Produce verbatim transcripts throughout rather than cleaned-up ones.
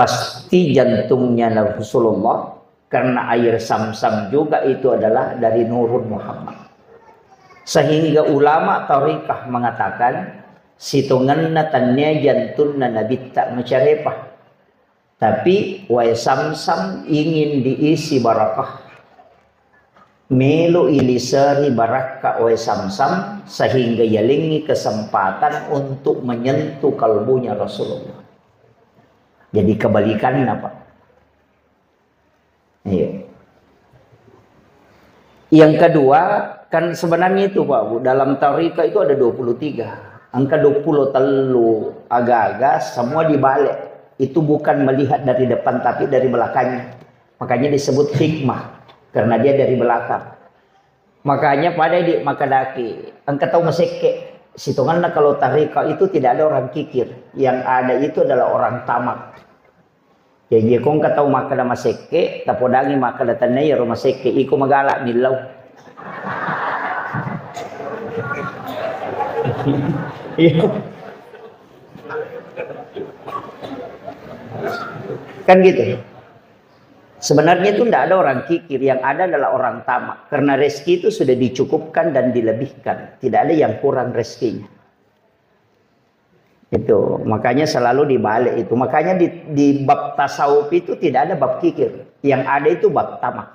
Pasti jantungnya Rasulullah, karena air Zamzam juga itu adalah dari Nurun Muhammad. Sehingga ulama tarikah mengatakan, sitongenna tania jantunna Nabitta macarepa. Tapi wae Zamzam ingin diisi barakah. Melo iliseri barakka wae Zamzam sehingga yalengi kesempatan untuk menyentuh kalbunya Rasulullah. Jadi kebalikannya, Pak. Iya. Yang kedua, kan sebenarnya itu, Pak Bu, dalam tarika itu ada dua puluh tiga. Angka dua puluh telu aga-aga semua dibalik. Itu bukan melihat dari depan tapi dari belakangnya. Makanya disebut hikmah, karena dia dari belakang. Makanya pada di makadaki, engka tau masekke. Sitonganna kalau tarika itu tidak ada orang kikir. Yang ada itu adalah orang tamak. Jadi ko engka tau makkeda masekke, tapodangi makkeda tennai ero masekke, iko magala millau. Iya. Kan gitu. Sebenarnya itu tidak ada orang kikir, yang ada adalah orang tamak. Karena rezeki itu sudah dicukupkan dan dilebihkan. Tidak ada yang kurang rezekinya. Itu, makanya selalu dibalik itu. Makanya di, di bab tasawuf itu tidak ada bab kikir. Yang ada itu bab tamak.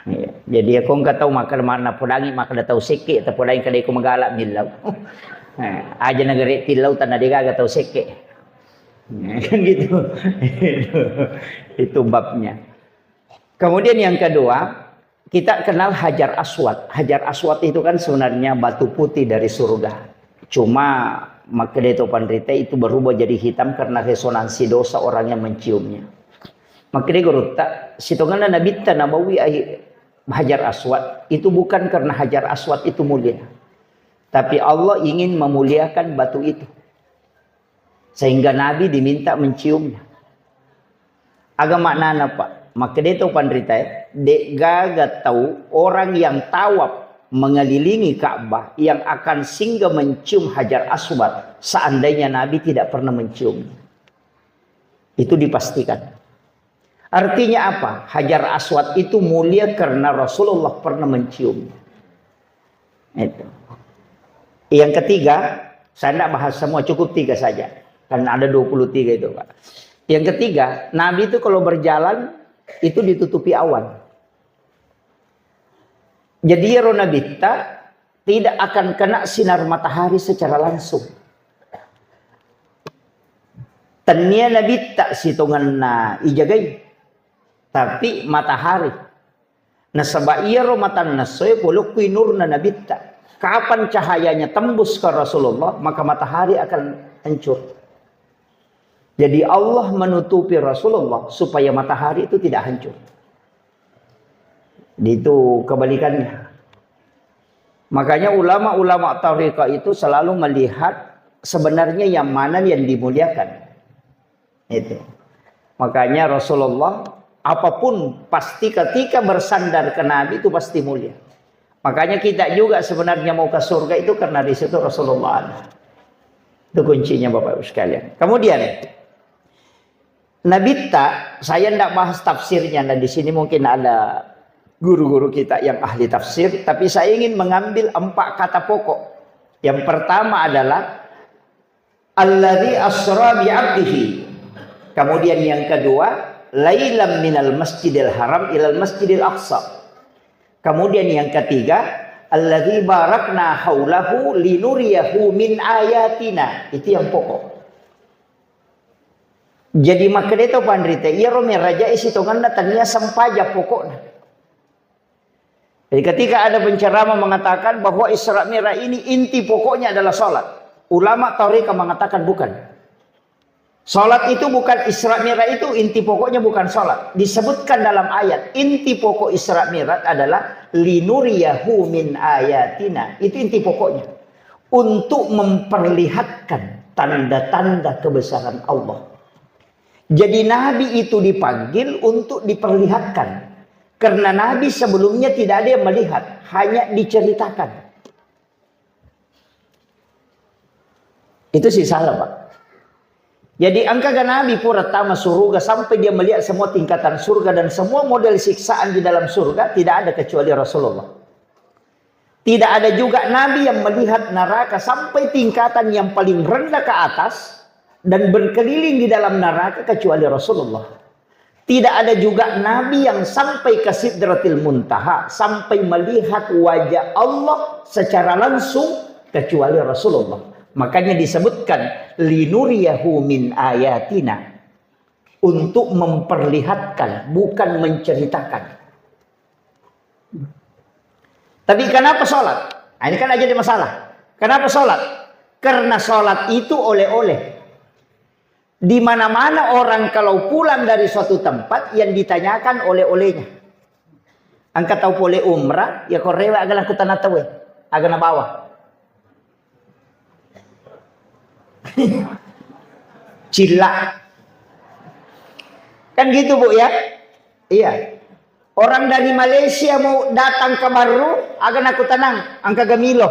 Iya. Jadi ya ko engka tau makkeda mana podangi makkeda tau sekke, tapodangi kada iko magala millau. Eh, aja negeri tillau tanah degaga tau sekke. Kan gitu. Itu babnya. Kemudian yang kedua, kita kenal Hajar Aswad. Hajar Aswad itu kan sebenarnya batu putih dari surga. Cuma makkeda to panrita itu berubah jadi hitam karena resonansi dosa orang yang menciumnya. Makkeda gurutta, sitonganna Nabitta nabawi ai Hajar Aswad itu bukan karena Hajar Aswad itu mulia. Tapi Allah ingin memuliakan batu itu. Sehingga Nabi diminta menciumnya. Aga maknana, Pak? Makkeda to panrita, eh, de'gaga tau orang yang tawaf mengelilingi Ka'bah yang akan singgah mencium Hajar Aswad seandainya Nabi tidak pernah menciumnya. Itu dipastikan. Artinya apa? Hajar Aswad itu mulia karena Rasulullah pernah menciumnya. Itu. Yang ketiga, saya tidak bahas semua, cukup tiga saja. Karena ada dua puluh tiga itu, Pak. Yang ketiga, Nabi itu kalau berjalan, itu ditutupi awan. Jadi, ero Nabitta tidak akan kena sinar matahari secara langsung. Tennia Nabitta sitongenna ijagai, tapi matahari. Nasaba iyaro matanna essoe polokkui nurna Nabitta. Kapan cahayanya tembus ke Rasulullah, maka matahari akan hancur. Jadi Allah menutupi Rasulullah supaya matahari itu tidak hancur. Itu kebalikannya. Makanya ulama-ulama tariqah itu selalu melihat sebenarnya yang mana yang dimuliakan. Itu. Makanya Rasulullah apapun pasti ketika bersandar ke Nabi itu pasti mulia. Makanya kita juga sebenarnya mau ke surga itu karena di situ Rasulullah ada. Itu kuncinya Bapak Ibu sekalian. Kemudian Nabitta, saya ndak bahas tafsirnya, dan di sini mungkin ada guru-guru kita yang ahli tafsir, tapi saya ingin mengambil empat kata pokok. Yang pertama adalah alladzi asra bi abdihi. Kemudian yang kedua, lailam minal masjidil haram ilal masjidil aqsa. Kemudian yang ketiga, alladzi barakna haulahu linuriyahu min ayatina. Itu yang pokok. Jadi makkedai to panrita, iyaro mirajae sitongenna tania sempaja pokokna. Jadi ketika ada penceramah mengatakan bahwa Isra Mi'raj ini inti pokoknya adalah salat, ulama tariqah mengatakan bukan. Salat itu bukan, Isra Mi'raj itu inti pokoknya bukan salat. Disebutkan dalam ayat, inti pokok Isra Mi'raj adalah linuriyahu min ayatina. Itu inti pokoknya. Untuk memperlihatkan tanda-tanda kebesaran Allah. Jadi Nabi itu dipanggil untuk diperlihatkan. Karena Nabi sebelumnya tidak ada yang melihat, hanya diceritakan. Itu sih salah, Pak. Jadi engkaga Nabi pura tama suruga sampai dia melihat semua tingkatan surga dan semua model siksaan di dalam surga? Tidak ada kecuali Rasulullah. Tidak ada juga Nabi yang melihat neraka sampai tingkatan yang paling rendah ke atas dan berkeliling di dalam neraka kecuali Rasulullah. Tidak ada juga Nabi yang sampai ke Sidratil Muntaha, sampai melihat wajah Allah secara langsung kecuali Rasulullah. Makanya disebutkan, "Linuriyahu min ayatina." Untuk memperlihatkan, bukan menceritakan. Tapi kenapa sholat? Nah, ini kan jadi masalah. Kenapa sholat? Karena sholat itu oleh-oleh. Di mana-mana orang kalau pulang dari suatu tempat yang ditanyakan oleh-olehnya. Engka tau pole umrah, ya ko rewe aga nakutana tauwe, aga nabawa. Cilla. Kan gitu, Bu, ya? Iya. Orang dari Malaysia mau datang ke Barru, aga nakutanang, engka gamilo.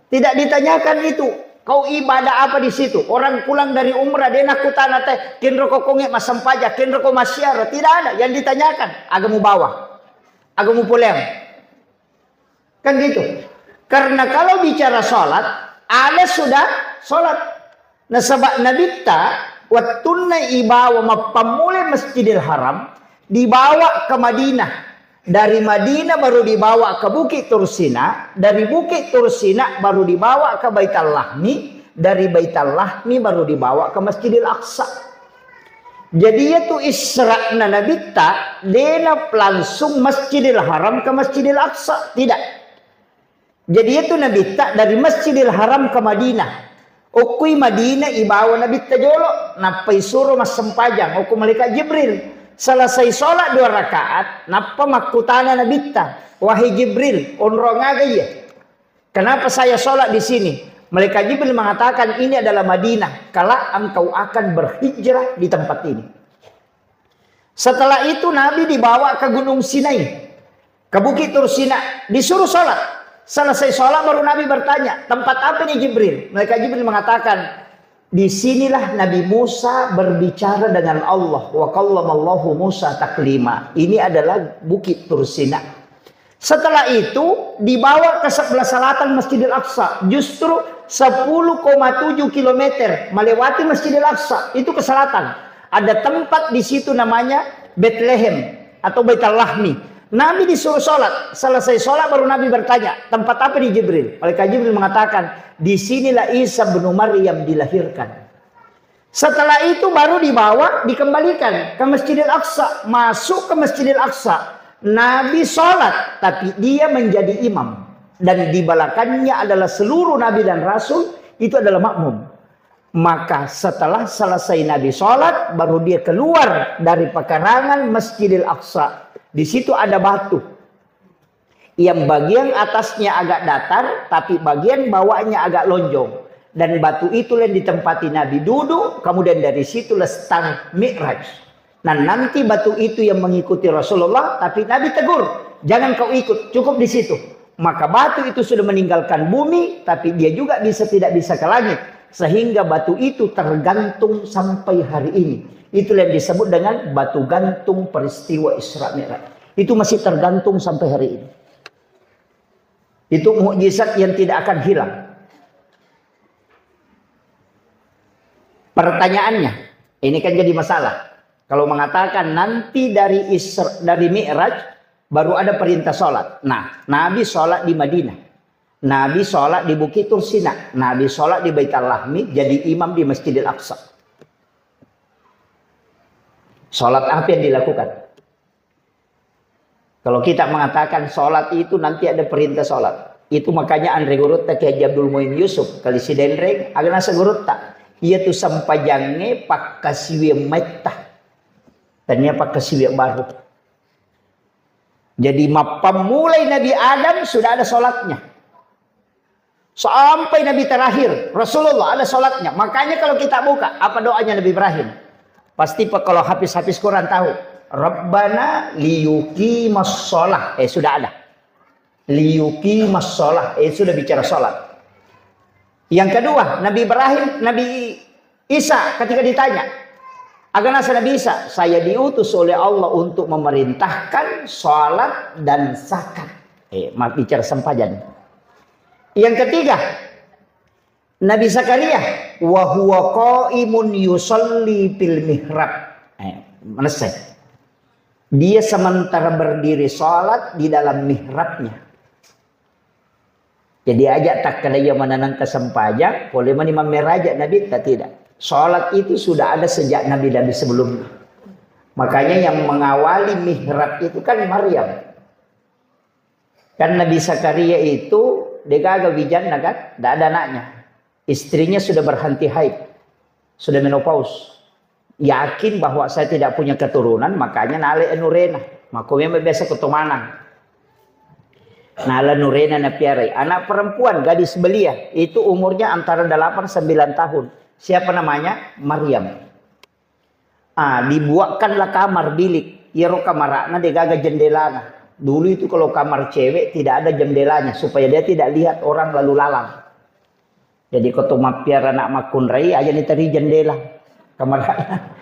Tidak ditanyakan itu. Kau ibadah apa di situ? Orang pulang dari umrah, dia nakutana te, kenro ko konge massempajang, kenro ko massiara. Tidak ada. Yang ditanyakan, aga mubawa. Aga mupoleang. Kan gitu. Karena kalau bicara sholat, ada sudah sholat. Nasaba Nabitta, wettunna ibawa mappammulai Masjidil Haram, dibawa ke Madinah. Dari Madinah baru dibawa ke Bukit Tursina, dari Bukit Tursina baru dibawa ke Baitul Lahmi, dari Baitul Lahmi baru dibawa ke Masjidil Aqsa. Jadi, iyatu Isra'na Nabitta, dena langsung Masjidil Haram ke Masjidil Aqsa, tidak. Jadi, iyatu Nabitta dari Masjidil Haram ke Madinah. Okkui Madinah ibawa Nabitta jolo, nappa isuro massempajang okko malaikat Jibril. Selesai sholat dua rakaat, nappa makkutana Nabitta, "Wahai Jibril, onrong aga iya? Kenapa saya sholat di sini?" Malaikat Jibril mengatakan, "Ini adalah Madinah, kelak engkau akan berhijrah di tempat ini." Setelah itu Nabi dibawa ke Gunung Sinai, ke Bukit Tursina, disuruh sholat. Selesai sholat baru Nabi bertanya, "Tempat apa ini, Jibril?" Malaikat Jibril mengatakan, "Disinilah Nabi Musa berbicara dengan Allah, wa kallamallahu Musa taklima." Ini adalah Bukit Tursina. Setelah itu dibawa ke sebelah selatan Masjidil Aqsa, justru sepuluh koma tujuh kilometer melewati Masjidil Aqsa, itu ke selatan. Ada tempat di situ namanya Bethlehem atau Baitul Lahmi. Nabi disuruh sholat, selesai sholat baru Nabi bertanya, "Tempat apa ini, Jibril?" Malaikat Jibril mengatakan, "Di sinilah Isa bin Maryam dilahirkan." Setelah itu baru dibawa, dikembalikan ke Masjidil Aqsa. Masuk ke Masjidil Aqsa, Nabi sholat, tapi dia menjadi imam. Dan di belakangnya adalah seluruh Nabi dan Rasul, itu adalah makmum. Maka setelah selesai Nabi sholat, baru dia keluar dari pekarangan Masjidil Aqsa. Di situ ada batu. Yang bagian atasnya agak datar, tapi bagian bawahnya agak lonjong. Dan batu itu yang ditempati Nabi duduk, kemudian dari situ lestang Mi'raj. Nah, nanti batu itu yang mengikuti Rasulullah, tapi Nabi tegur, "Jangan kau ikut, cukup di situ." Maka batu itu sudah meninggalkan bumi, tapi dia juga bisa tidak bisa ke langit. Sehingga batu itu tergantung sampai hari ini. Itulah yang disebut dengan batu gantung peristiwa Isra Mi'raj. Itu masih tergantung sampai hari ini. Itu mukjizat yang tidak akan hilang. Pertanyaannya, ini kan jadi masalah. Kalau mengatakan nanti dari Isra, dari Mi'raj, baru ada perintah sholat. Nah, Nabi sholat di Madinah. Nabi sholat di Bukit Tursina. Nabi sholat di Baitul Lahmi, jadi imam di Masjidil Aqsa. Sholat apa yang dilakukan? Kalau kita mengatakan sholat itu nanti ada perintah sholat. Itu makanya anre gurutta Kiai Haji Abdul Muin Yusuf, kali Sidenreng, aga nasa gurutta. Iya tu sempajangnge pakkasiwiang maitta. Tania pakkasiwiang baru. Jadi mappammulai Nabi Adam sudah ada sholatnya. Sampai Nabi terakhir, Rasulullah ada sholatnya. Makanya kalau kita buka, apa doanya Nabi Ibrahim? Pasti pe-, kalau hafiz-hafiz Quran tahu. "Rabbana liyuqimas sholah." Eh, sudah ada. "Liyuqimas sholah." Eh, sudah bicara sholat. Yang kedua, Nabi Ibrahim, Nabi Isa ketika ditanya, aga naseng Nabi Isa, "Saya diutus oleh Allah untuk memerintahkan salat dan zakat." Eh, ma-, bicara sempajang. Yang ketiga, Nabi Zakaria, "Wa huwa qaimun yusalli fil mihrab." Eh, manessai. Dia sementara berdiri salat di dalam mihrabnya. Jadi aja takkeda iya mananengka sempajang, pole mani mammeraja Nabitta, tidak. Salat itu sudah ada sejak nabi-nabi sebelumnya. Makanya yang mengawali mihrab itu kan Maryam. Kan Nabi Zakaria itu degaga wijanna kan, tidak ada anaknya. Istrinya sudah berhenti haid, sudah menopause. Yakin bahwa saya tidak punya keturunan, makanya nale anurena. Mako memang biasa ketumanan. Nala nurena napiarai. Anak perempuan, gadis belia, itu umurnya antara delapan sembilan tahun. Siapa namanya? Maryam. Ah, dibuatkanlah kamar bilik. Iyaro kamarana degaga jendelana. Dulu itu kalau kamar cewek tidak ada jendelanya supaya dia tidak lihat orang lalu lalang. Jadi ko to mappiara anak makkunrai, aja ni teri jendela kamarana.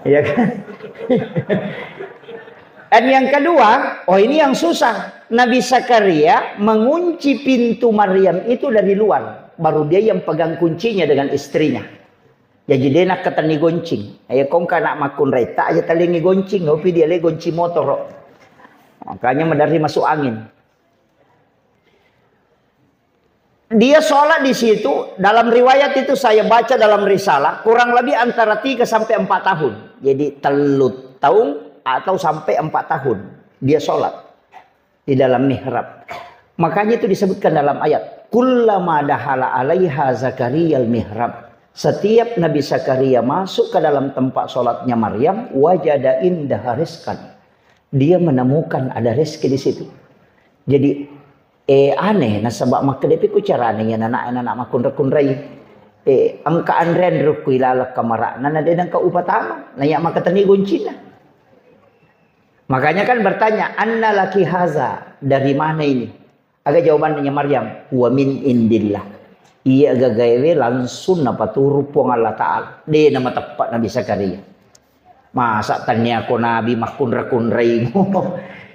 Iya kan? Dan yang kedua, oh ini yang susah. Nabi Zakaria mengunci pintu Maryam itu dari luar. Baru dia yang pegang kuncinya dengan istrinya. Jadi dia nak keteni goncing. Ayo kong kana makkunrai tak aja talengi goncing, ngopi dia le goncing motor. Makanya medari masuk angin. Dia sholat di situ, dalam riwayat itu saya baca dalam risalah, kurang lebih antara tiga sampai empat tahun. Jadi, tellu tahun atau sampai empat tahun dia sholat di dalam mihrab. Makanya itu disebutkan dalam ayat, "Kullama dahala alaiha Zakariyal mihrab." Setiap Nabi Zakaria masuk ke dalam tempat sholatnya Maryam, wajada indaha rizqan. Dia menemukan ada rezeki di situ. Jadi, eh, aneh, nasaba makkedepi ku carane iya anak-anak makkunra-kunrai. Eh, engka anre-anre ku ilaleng kamarana, na de nengka upatama, na iya makateni goncina. Makanya kan bertanya, "Anna laki haza?" Dari mana ini? Aga jawabannya Maryam, "Huwa min indillah." Iya gagaewe langsung napaturu Puang Allah Ta'ala. De namateppa Nabi Zakaria. Masa tania ko nabi makkunra-kunrai.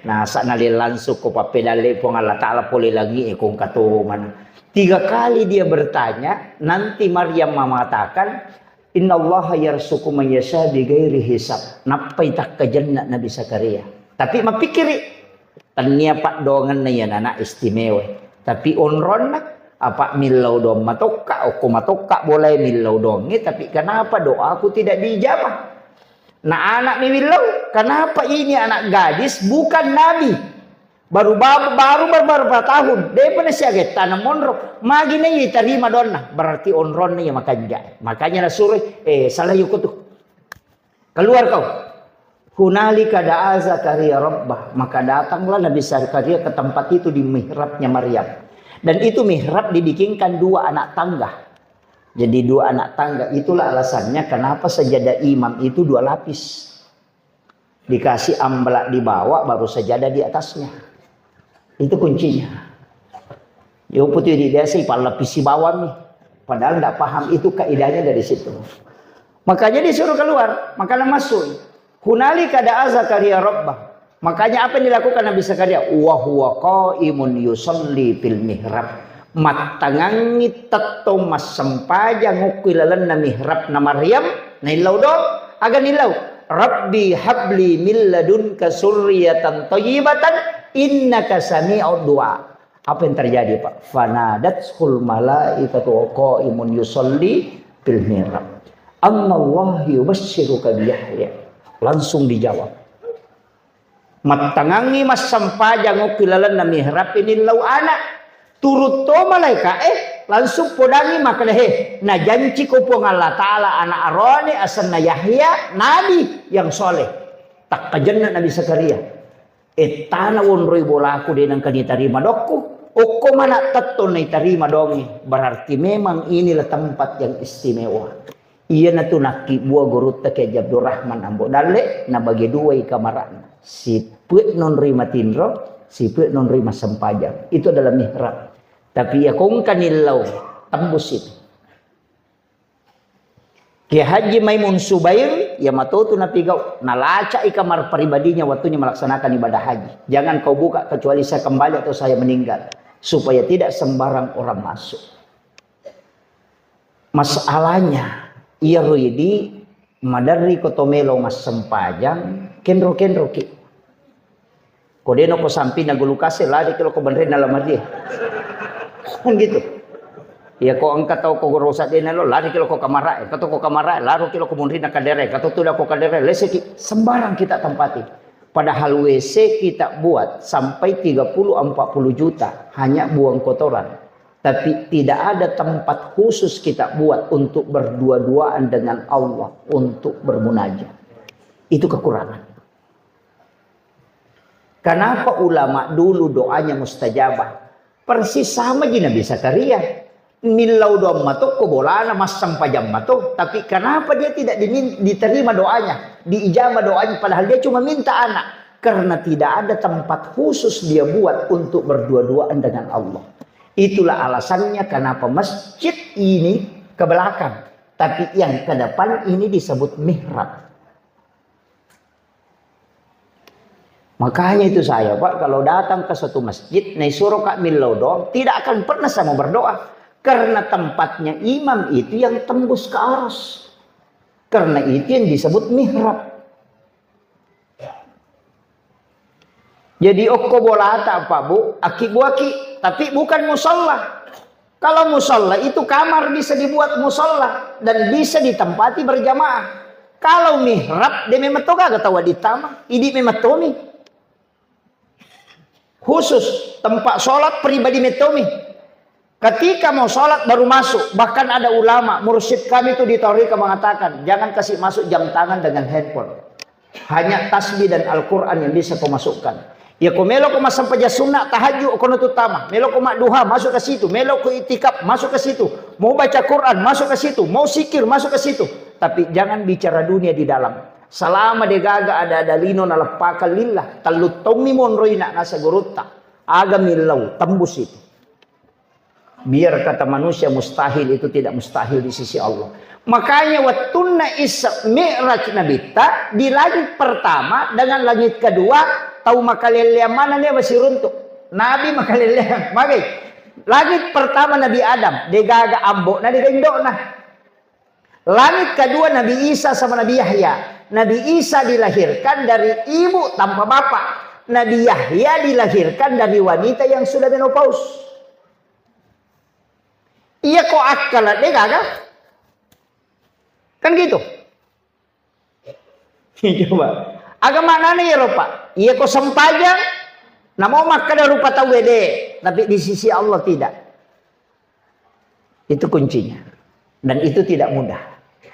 Nasa nale langsung ko pappedalle Puang Allah Ta'ala pole langi e kong katomana. Tiga kali dia bertanya, nanti Maryam mengatakan, "Innallaha yarzuqu man yasha bighairi hisab." Nappai takkajenna Nabi Zakaria. Tapi mapikkiri, tania paddoangenna iya anak istimewa. Tapi onronna, apa millau doang matokka, okko matokka boleh millau doang, eh, tapi kenapa doaku tidak diijabah? Nah, anak mi millau, kenapa ini anak gadis bukan nabi? Baru ba-, baru beberapa tahun, depa nasiagetta na monro. Magi na itarima donna, berarti onronna iya makanja. Makanya nasuro, eh, salah yuko tu. Keluar kau. Hunalika da'a Zakaria rabbah. Maka datanglah Nabi Zakaria ke tempat itu di mihrabnya Maryam. Dan itu mihrab dibikinkan dua anak tangga. Jadi dua anak tangga. Itulah alasannya kenapa sajadah imam itu dua lapis. Dikasih ambalak di bawah, baru sajadah di atasnya. Itu kuncinya. Yo putih di biasa ipallapisi bawang nih. Padahal nggak paham itu kaidahnya dari situ. Makanya disuruh keluar, makanya masuk. Hunalika da'a Zakaria rabbah. Makanya apa yang dilakukan Nabi Zakaria? Wa huwa qaimun yusalli fil mihrab. Mattangangi tettong massempajang ukku ilalenna mihrab na Maryam, naillau do, aga nillau? Rabbi habli min ladunka surriyatan thayyibatan innaka sami'ud du'a. Apa yang terjadi, Pak? Fanadathul malaikatu wa qaimun yusalli fil mihrab. Annallaha yubasysyiruka bi Yahya. Langsung dijawab. Mattangangi massempajang okki lalenna mihrab ini lau anak. Turutto malaika eh langsung podangi makkeda, "He, najanci ko Puang Allah Ta'ala anak arone asenna Yahya, nabi yang soleh." Takkajenna Nabi Zakaria. Ettana wonroi bolaku de nengka nitarima dokku. Okko mana tetto nitarima dongi. Berarti memang inilah tempat yang istimewa. Iyanatu nakkibbua gurutta Kiai Abdurrahman Ambo Dalle, nabage duai kamara'na. Sipue nonroi matinro, sipue nonroi massempajang. Itu adalah mihrab. Tapi iya kongka nillau, tembus itu. Kiai Haji Maimun Subair, iya matotu napigau, nalacai kamar pribadinya waktunya melaksanakan ibadah haji. Jangan kau buka kecuali saya kembali atau saya meninggal. Supaya tidak sembarang orang masuk. Masalahnya, iya ruidi maderri ko to melo massempajang, kenro-kenroki. Ko deno ko sampina gulukase, lari ki lo ko benrenna lamari. Kan gitu. Ya ko engka tau ko gorosa dena lo, lari ki lo ko kamarae, engka to ko kamarae, laro ki lo ko munrina kadere, engka to tuda ko kadere, leseki, sembarang kita tempati. Padahal W C kita buat sampai tiga puluh empat puluh juta hanya buang kotoran. Tapi tidak ada tempat khusus kita buat untuk berdua-duaan dengan Allah, untuk bermunajat. Itu kekurangan. Kenapa ulama dulu doanya mustajabah? Persis sama ji Nabi Zakaria. Millau doang mato ko bolana, massempajang mato. Tapi kenapa dia tidak dimin- diterima doanya, diijabah doanya, padahal dia cuma minta anak? Karena tidak ada tempat khusus dia buat untuk berdua-duaan dengan Allah. Itulah alasannya kenapa masjid ini ke belakang, tapi yang ke depan ini disebut mihrab. Makanya itu saya, Pak, kalau datang ke satu masjid, naisuro ka millau doang, tidak akan pernah saya mau berdoa. Karena tempatnya imam itu yang tembus ke aras. Karena itu yang disebut mihrab. Jadi okko bolata, Pak Bu, aki buaki, tapi bukan musalla. Kalau musalla itu kamar bisa dibuat musalla dan bisa ditempati berjamaah. Kalau mihrab, de memetto gaga tawa ditama, idi memettomi. Khusus tempat sholat pribadi mettomi. Ketika mau sholat baru masuk. Bahkan ada ulama, mursyid kami itu di Torika mengatakan, jangan kasih masuk jam tangan dengan handphone. Hanya tasbih dan Al-Quran yang bisa kau masukkan. Ya, kau melo kau massempajang sunnah, tahajud, kau nutut tama. Melo kau mak duha, masuk ke situ. Melo kau itikaf, masuk ke situ. Mau baca Quran, masuk ke situ. Mau sikir, masuk ke situ. Tapi jangan bicara dunia di dalam. Selama de gaga ada-ada lino naleppakang lillah. Tellu taummi monroi nak nasa gurutta. Aga millau, tembus itu. Biar kata manusia mustahil, itu tidak mustahil di sisi Allah. Makanya wattunna Isra Mi'raj Nabitta di langit pertama dengan langit kedua, tau makalelleang mana nia masiruntuk. Nabi makalelleang. Magai? Langit pertama Nabi Adam, degaga ambo'na, dega indo'na. Langit kedua Nabi Isa sama Nabi Yahya. Nabi Isa dilahirkan dari ibu tanpa bapak. Nabi Yahya dilahirkan dari wanita yang sudah menopause. Iya ko akkala de gaga. Kan gitu. Coba. Aga maknana iyaro, Pak? Iya ko sempajang, namo makkeda rupa tau de, tapi di sisi Allah tidak. Itu kuncinya. Dan itu tidak mudah.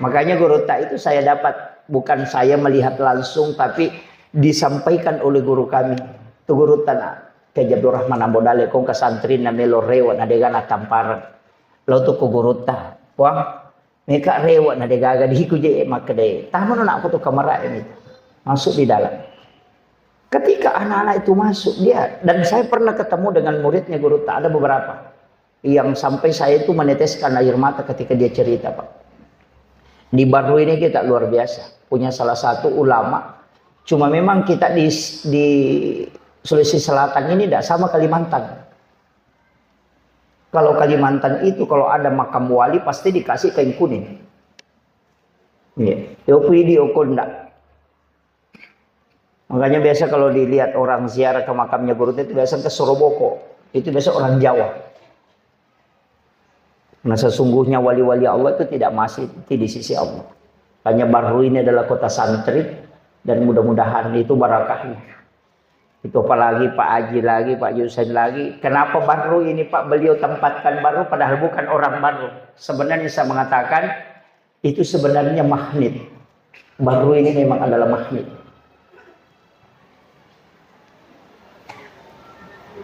Makanya gurutta itu saya dapat, bukan saya melihat langsung, tapi disampaikan oleh guru kami. Tu gurutta na, Kiai Abdurrahman Ambo Dale, kongka santri na melo rewa na dega na tampareng. Lo tu ku gurutta, Puang, meka rewa na degaga diku je makkeda, tamano nak tu kamara ini. Masuk di dalam. Ketika anak-anak itu masuk, dia, dan saya pernah ketemu dengan muridnya gurutta, ada beberapa yang sampai saya itu meneteskan air mata ketika dia cerita, Pak. Di Barru ini kita luar biasa. Punya salah satu ulama. Cuma memang kita di, di Sulawesi Selatan ini tidak sama Kalimantan. Kalau Kalimantan itu, kalau ada makam wali, pasti dikasih kain kuning. Iya. Yoku idi okonda. Makanya biasa kalau dilihat orang ziarah ke makamnya gurutta itu biasa ke Soroboko. Itu biasa orang Jawa. Nah, sesungguhnya wali-wali Allah itu tidak masih di sisi Allah. Hanya Barru ini adalah kota santri dan mudah-mudahan itu barakahnya. Itu apalagi Pak Haji lagi, Pak Yusen lagi. Kenapa Barru ini, Pak, beliau tempatkan Barru padahal bukan orang Barru? Sebenarnya saya mengatakan itu sebenarnya magnet. Barru ini memang adalah magnet.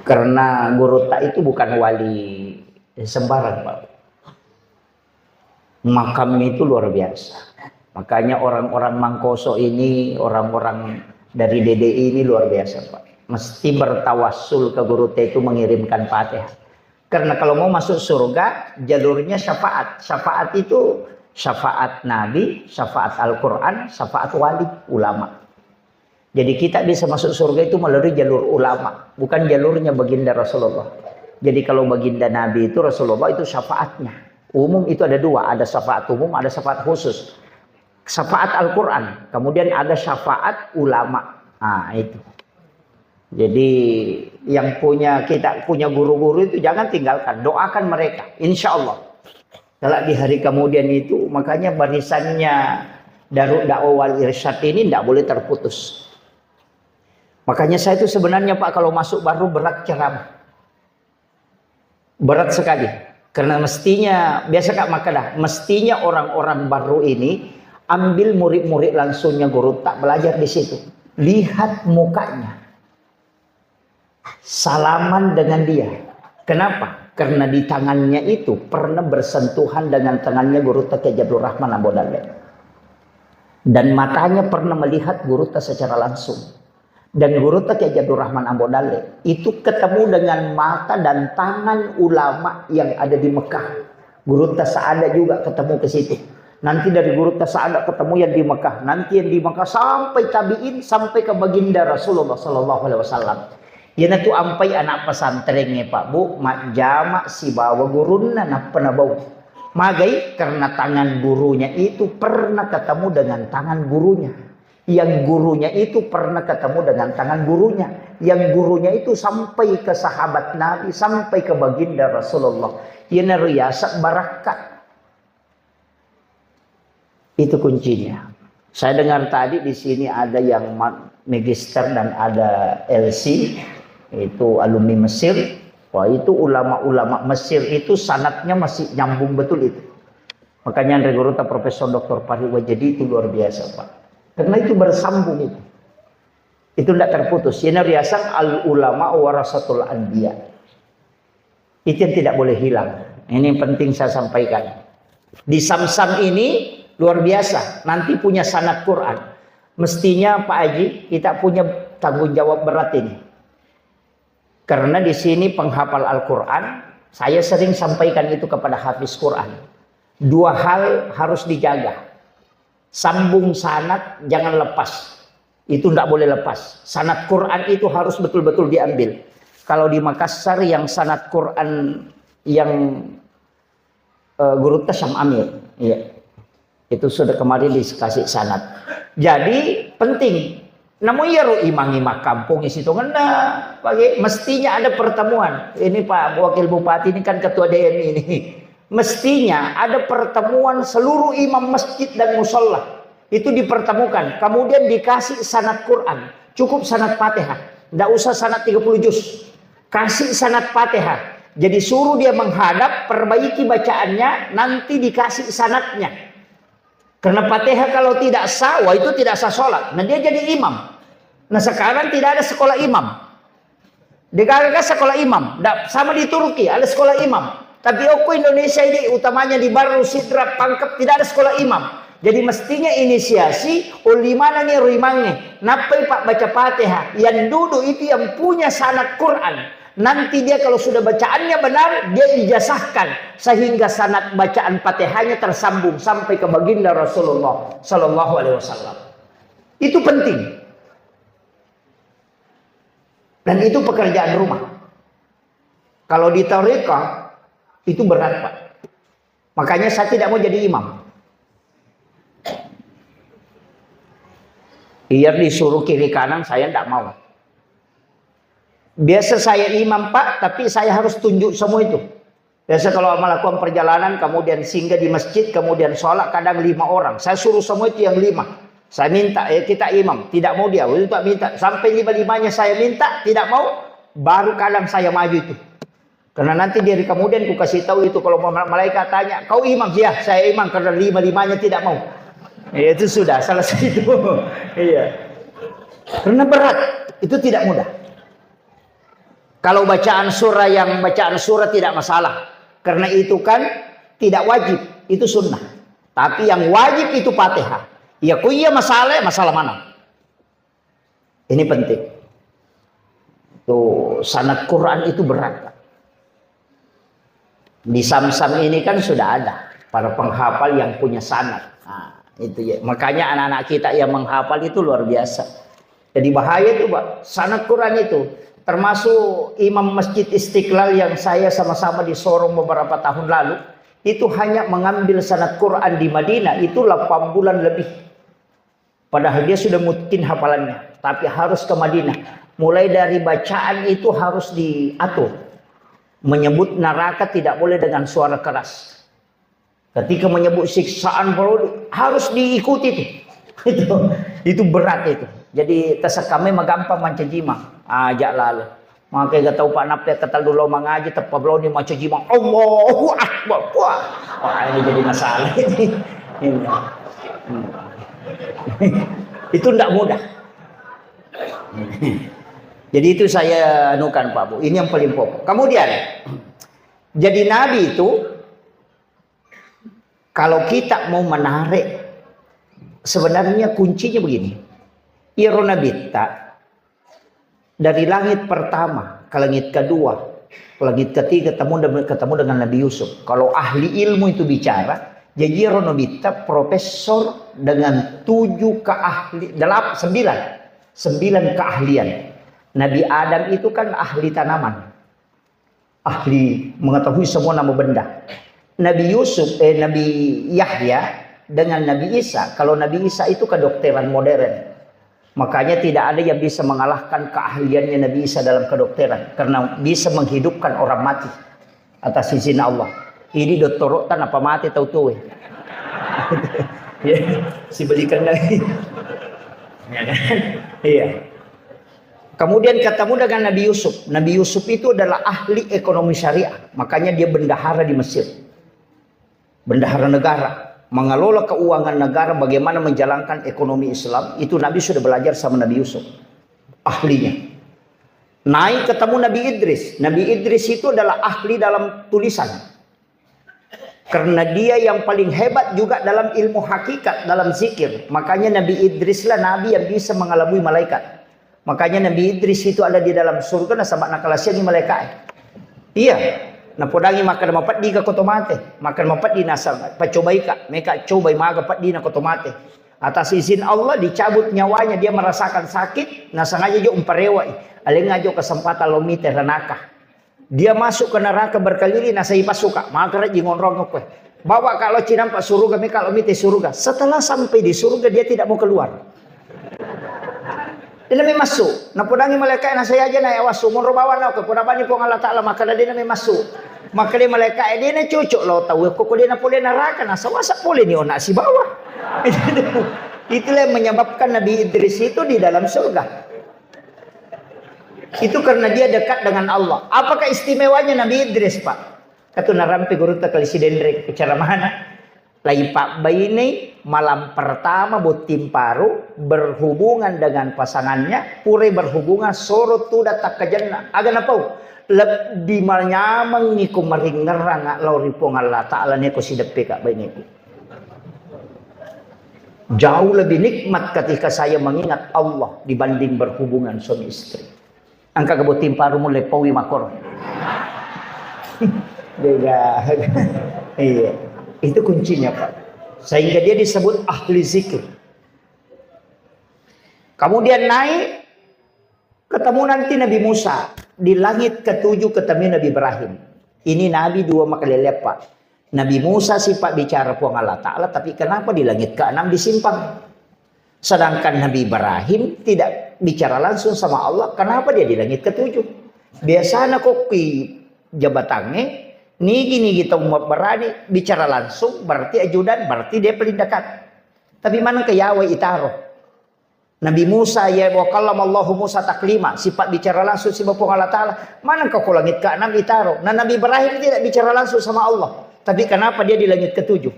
Karena gurutta itu bukan wali sembarang, Pak. Makamnya itu luar biasa. Makanya orang-orang Mangkoso ini, orang-orang dari D D I ini luar biasa, Pak. Mesti bertawassul ke gurutta itu mengirimkan Fatihah. Karena kalau mau masuk surga, jalurnya syafaat. Syafaat itu syafaat Nabi, syafaat Al-Quran, syafaat wali, ulama. Jadi kita bisa masuk surga itu melalui jalur ulama, bukan jalurnya baginda Rasulullah. Jadi kalau baginda Nabi itu, Rasulullah itu syafaatnya. Umum itu ada dua, ada syafaat umum, ada syafaat khusus. Syafaat Al-Quran, kemudian ada syafaat ulama. Nah, itu. Jadi yang punya, kita punya guru-guru itu jangan tinggalkan, doakan mereka, insya Allah. Kalau di hari kemudian itu, makanya barisannya Darut Dakwah Wal Irsyad ini ndak boleh terputus. Makanya saya itu sebenarnya, Pak, kalau masuk baru berat ceramah. Berat sekali. Karena mestinya, biasa Kak maka dah, mestinya orang-orang baru ini ambil murid-murid langsungnya guru, tak belajar di situ. Lihat mukanya. Salaman dengan dia. Kenapa? Karena di tangannya itu pernah bersentuhan dengan tangannya guru Teke Jabdul Rahman Ambo Dalle. Dan matanya pernah melihat guru secara langsung. Dan guru Teke Jabdul Rahman Ambo Dalle itu ketemu dengan mata dan tangan ulama yang ada di Mekah. Guru Sa'ada juga ketemu ke situ. Nanti dari guru Sa'ada ketemu yang di Mekah. Nanti yang di Mekah sampai tabiin, sampai ke baginda Rasulullah sallallahu alaihi wasallam. Iyanatu ampai anak pesantrennya, Pak Bu, majjama sibawa gurunna, nappa nabau. Magai? Karena tangan gurunya itu pernah ketemu dengan tangan gurunya. Yang gurunya itu pernah ketemu dengan tangan gurunya. Yang gurunya itu sampai ke sahabat Nabi, sampai ke baginda Rasulullah. Iyana riasa barakka. Itu kuncinya. Saya dengar tadi di sini ada yang ma-, magister dan ada L C, itu alumni Mesir. Wah, itu ulama-ulama Mesir itu sanadnya masih nyambung betul itu. Makanya Andre Gurutta Profesor Doktor Fahri Wajedi itu luar biasa, Pak. Karena itu bersambung itu. Itu tidak terputus. Ini riasang al ulama warasatul anbiya. Itu yang tidak boleh hilang. Ini yang penting saya sampaikan. Di Samsam ini luar biasa. Nanti punya sanad Quran. Mestinya Pak Haji, kita punya tanggung jawab berat ini. Karena di sini penghafal Al-Quran, saya sering sampaikan itu kepada hafiz Quran. Dua hal harus dijaga. Sambung sanad jangan lepas. Itu ndak boleh lepas. Sanad Quran itu harus betul-betul diambil. Kalau di Makassar yang sanad Quran yang, eh, Gurutta Syam Amir, iya. Itu sudah kemarin dikasih sanad. Jadi penting. Namun iyaro imang-imang kampung isi tongenna, bagi mestinya ada pertemuan. Ini Pak Wakil Bupati ini kan ketua D M ini. Mestinya ada pertemuan seluruh imam masjid dan musalla. Itu dipertemukan. Kemudian dikasih sanad Quran. Cukup sanad Fatihah. Ndak usah sanad tiga puluh juz. Kasih sanad Fatihah. Jadi suruh dia menghadap, perbaiki bacaannya, nanti dikasih sanadnya. Karena Fatihah kalau tidak sah, wah, itu tidak sah sholat. Nah, dia jadi imam. Nah, sekarang tidak ada sekolah imam. Degaga sekolah imam, ndak sama di Turki ada sekolah imam. Tapi okko Indonesia ini, utamanya di Barru, Sidrap, Pangkep, tidak ada sekolah imam. Jadi mestinya inisiasi oleh mana nih rimangnge, nappai Pak baca Fatihah, yang duduk itu yang punya sanad Quran. Nanti dia kalau sudah bacaannya benar, dia ijazahkan sehingga sanad bacaan Fatihahnya tersambung sampai ke baginda Rasulullah sallallahu alaihi wasallam. Itu penting. Dan itu pekerjaan rumah. Kalau di tarekat, itu berat, Pak. Makanya saya tidak mau jadi imam. Biar disuruh kiri kanan, saya tidak mau. Biasa saya imam, Pak, tapi saya harus tunjuk semua itu. Biasa kalau melakukan perjalanan, kemudian singgah di masjid, kemudian sholat, kadang lima orang. Saya suruh semua itu yang lima. Saya minta, eh, kita imam. Tidak mau dia, itu tak minta. Sampai lima-limanya saya minta, tidak mau, baru kadang saya maju itu. Karena nanti dari kemudian ku kasih tahu itu, kalau ma-, malaikat tanya, "Kau imam?" "Ya, saya imam," karena lima-limanya tidak mau. Ya, itu sudah, selesai itu. Iya. Karena berat, itu tidak mudah. Kalau bacaan surah, yang bacaan surah tidak masalah. Karena itu kan tidak wajib, itu sunnah. Tapi yang wajib itu Fatihah. Ya, ku iya masalah, masalah mana? Ini penting. Tuh, sanad Quran itu berat, Pak. Di Samsam ini kan sudah ada para penghafal yang punya sanad. Nah, itu ya. Makanya anak-anak kita yang menghafal itu luar biasa. Jadi bahaya itu, Pak. Sanad Quran itu, termasuk Imam Masjid Istiqlal yang saya sama-sama di Sorong beberapa tahun lalu, itu hanya mengambil sanad Quran di Madinah itu delapan bulan lebih. Padahal dia sudah mungkin hafalannya, tapi harus ke Madinah. Mulai dari bacaan itu harus diatur. Menyebut neraka tidak boleh dengan suara keras. Ketika menyebut siksaan, bro, harus diikuti itu. Itu, itu berat itu. Jadi, tasekame magampang mancajima. Aja lalu. Maka gak tahu Pak Nape ketal dulu mengaji, tepa beloni mancajima. Allahu Akbar. Wah, wah, ini jadi masalah ini. Ini. Hmm. Itu ndak mudah. Jadi itu saya anukan, Pak Bu. Ini yang paling pokok. Kemudian, jadi nabi itu, kalau kita mau menarik, sebenarnya kuncinya begini. Iyaro nabitta dari langit pertama ke langit kedua, ke langit ketiga, ketemu, ketemu dengan Nabi Yusuf. Kalau ahli ilmu itu bicara, jadi iyaro nabitta profesor dengan tujuh keahli, delapan, sembilan, sembilan keahlian. Nabi Adam itu kan ahli tanaman, ahli mengetahui semua nama benda. Nabi Yusuf, eh, Nabi Yahya dengan Nabi Isa. Kalau Nabi Isa itu kedokteran modern. Makanya tidak ada yang bisa mengalahkan keahliannya Nabi Isa dalam kedokteran. Karena bisa menghidupkan orang mati atas izin Allah. Ini dokter tanpa mati tahu tuh. Ya, si belikan lagi. Ya kan? Iya. Kemudian ketemu dengan Nabi Yusuf. Nabi Yusuf itu adalah ahli ekonomi syariah. Makanya dia bendahara di Mesir. Bendahara negara. Mengelola keuangan negara, bagaimana menjalankan ekonomi Islam. Itu Nabi sudah belajar sama Nabi Yusuf. Ahlinya. Naik ketemu Nabi Idris. Nabi Idris itu adalah ahli dalam tulisan. Karena dia yang paling hebat juga dalam ilmu hakikat, dalam zikir. Makanya Nabi Idris lah nabi yang bisa mengalabui malaikat. Makanya Nabi Idris itu ada di dalam surga nasaba nakalasiangi malaikat. Iya. Napodangi makkeda mapeddi ka koto mate. Makkeda mapeddi nasa pacobai ka. Meka cobai maga peddi na koto mate. Atas izin Allah dicabut nyawanya, dia merasakan sakit, nasengaja jo umparewai. Alenga jo kesempatan lo mite ranaka. Dia masuk ke neraka berkeliling, nasai pasuka. Maka rajin ngonrong kowe. Bawa kalau cinampak suruga, mi kalau mite suruga. Setelah sampai di surga, dia tidak mau keluar. Dia namai masuk. Napodangi malaikat, nasai aja na ya wasu. Monro bawa na kowe. Poda bani Puang Allah Ta'ala, maka dia namai masuk. Maka dia malaikat, dia na cocok lo tahu. Kok dia na pole neraka, nasawasa pole ni ona sibawa. Itulah yang menyebabkan Nabi Idris itu di dalam surga. Itu karena dia dekat dengan Allah. Apakah istimewanya Nabi Idris, Pak? Katu narampe gurutta kali Sidenreng, ceramahna. Lai pabbainei malam pertama botting paru berhubungan dengan pasangannya, purai berhubungan soro tudang takkajenna. Aga napau? Lebbi manyamengngi ko maringngerang lao ri Puang Allah Ta'ala neko sideppe ka baineku. Jauh lebih nikmat ketika saya mengingat Allah dibanding berhubungan suami istri. Engka kebotting paru mulle paui makor. Beda. Iya. Itu kuncinya, Pak. Sehingga dia disebut ahli zikir. Kemudian naik, ketemu nanti Nabi Musa. Di langit ketujuh ketemu Nabi Ibrahim. Ini Nabi dua makalele, Pak. Nabi Musa sifat bicara Puang Allah Ta'ala, tapi kenapa di langit keenam disimpang? Sedangkan Nabi Ibrahim tidak bicara langsung sama Allah, kenapa dia di langit ketujuh? Biasanya kok di jabatannya, nigi-nigi tau berani bicara langsung, berarti ajudan, berarti dia paling dekat. Tapi mana ke Yahweh itaro? Nabi Musa, ya, wa kallama Allahu Musa taklima, sifat bicara langsung siba Puang Allah Ta'ala. Mana engka ko langit keenam itaro? Nah, Nabi Ibrahim tidak bicara langsung sama Allah. Tapi kenapa dia di langit ketujuh?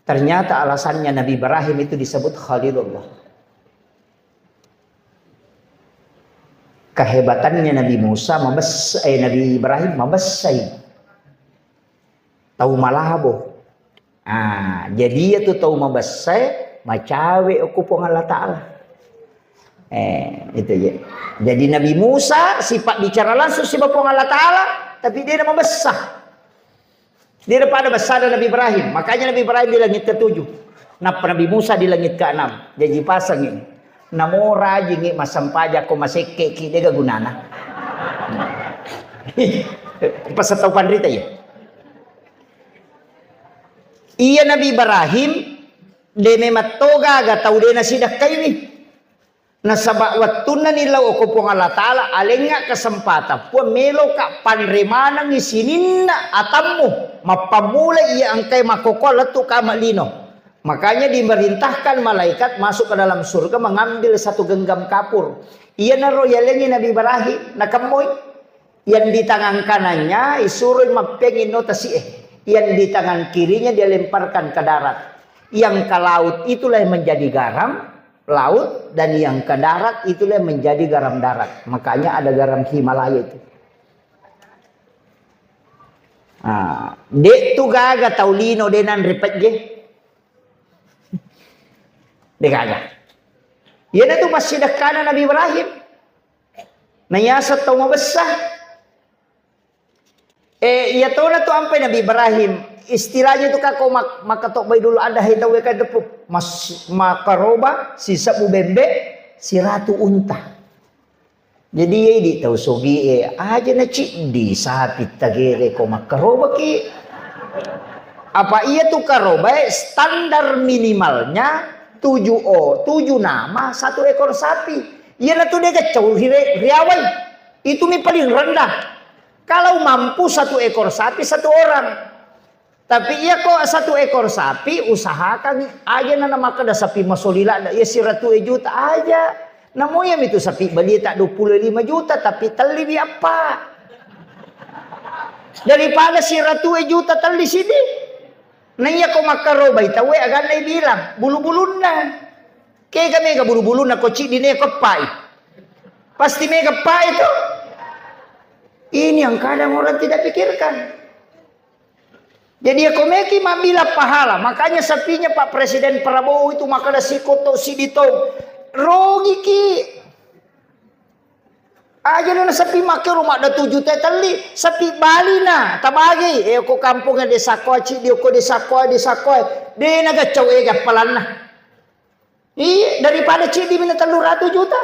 Ternyata alasannya Nabi Ibrahim itu disebut Khalilullah. Kehebatannya Nabi Musa mabes-, eh, Nabi Ibrahim mabessai. Tau malabo. Ah, jadi iya tu tau mabessai, macawe okko Puang Allah Ta'ala. Eh, itu ya. Jadi Nabi Musa sifat bicara langsung siba Puang Allah Ta'ala, tapi dia mabessa. Daripada besada Nabi Ibrahim, makanya Nabi Ibrahim di langit ketujuh. Nappa Nabi Musa di langit keenam. Jaji pasangi. Namo rajingi massempajang ko masekkeki, dega gunana. Pasatau panrita ya. Iya Nabi Ibrahim, de memang toga aga tau de nasidakkaiwi. Nasaba wettunna ni lao ko Puang Allah Ta'ala, alengnga kesempatan Puang, meloka panre manengngi sininna atammu, mappammula iya engkai makkokkoe lettu kama lino. Makanya dimerintahkan malaikat masuk ke dalam surga mengambil satu genggam kapur. Iyanaro yalengngi Nabi Ibrahim, nakemmoi. Yang di tangan kanannya isuroi mappengi no tasi'e. Yang di tangan kirinya dia lemparkan ke darat. Yang ke laut itulah yang menjadi garam laut, dan yang ke darat itulah yang menjadi garam darat. Makanya ada garam Himalaya itu. Ah, de tu gaga tau lino de nanre pejje. De gaga. Iyanatu passidekkana Nabi Ibrahim. Na yaseng tau mabessa. Eh, iya tona tu ampai Nabi Ibrahim. Istilahnya tu kako mak-, makatobbai dulu ada hai tau kan depu. Mas-, makaroba, sisebbu bembe, siratu unta. Jadi iya idi tau sogi e, aja na ciddi sapi tagere ko makkaroba ki. Apa iya tu karoba e standar minimalnya tujuh o, tujuh nama satu ekor sapi. Iya na tu de gaccau ri-, riawai. Itu mi paling rendah. Kalau mampu satu ekor sapi satu orang. Tapi iya ko satu ekor sapi, usahakan aja na makkeda sapi masoli ladda, iya siratu e juta aja. Namo iya mitu sapi beli tak dua puluh lima juta, tapi telli bi appa. Daripada siratu e juta telli sidi. Na iya ko makkarobai tau e aganna bilang, bulu-bulunna. Kega mega bulu-bulunna ko ciddi ne ko pai. Pasti mega pai tu. Ini yang kadang orang tidak pikirkan. Jadi ya komeki mabila pahala. Makanya sapinya Pak Presiden Prabowo itu makkeda sikoto siditong. Rogiki. Aja na sapi makke rumah ada tujuh teh telli. Sapi Bali na. Tabagi. Eh, ko kampung desa koci, di ko desa koe, desa koe. De na gaccau ega palanna. Iya, daripada ciddi mina tellu ratu juta.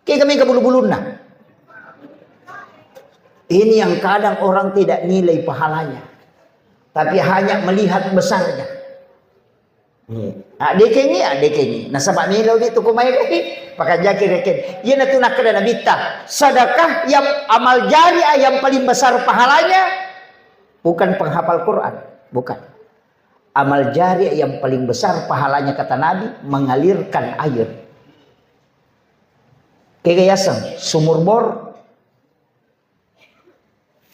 Kega mega bulu-bulunna. Ini yang kadang orang tidak nilai pahalanya. Tapi hanya melihat besarnya. Iya. Ah, dekengi, ah, dekengi. Nasaba melo gitu kumai lagi. Pakajaki reken. Iya natu nakkeda nabitta. Sedekah yang amal jariah yang paling besar pahalanya bukan penghafal Quran. Bukan. Amal jariah yang paling besar pahalanya kata Nabi, mengalirkan air. Kega yaseng, sumur bor.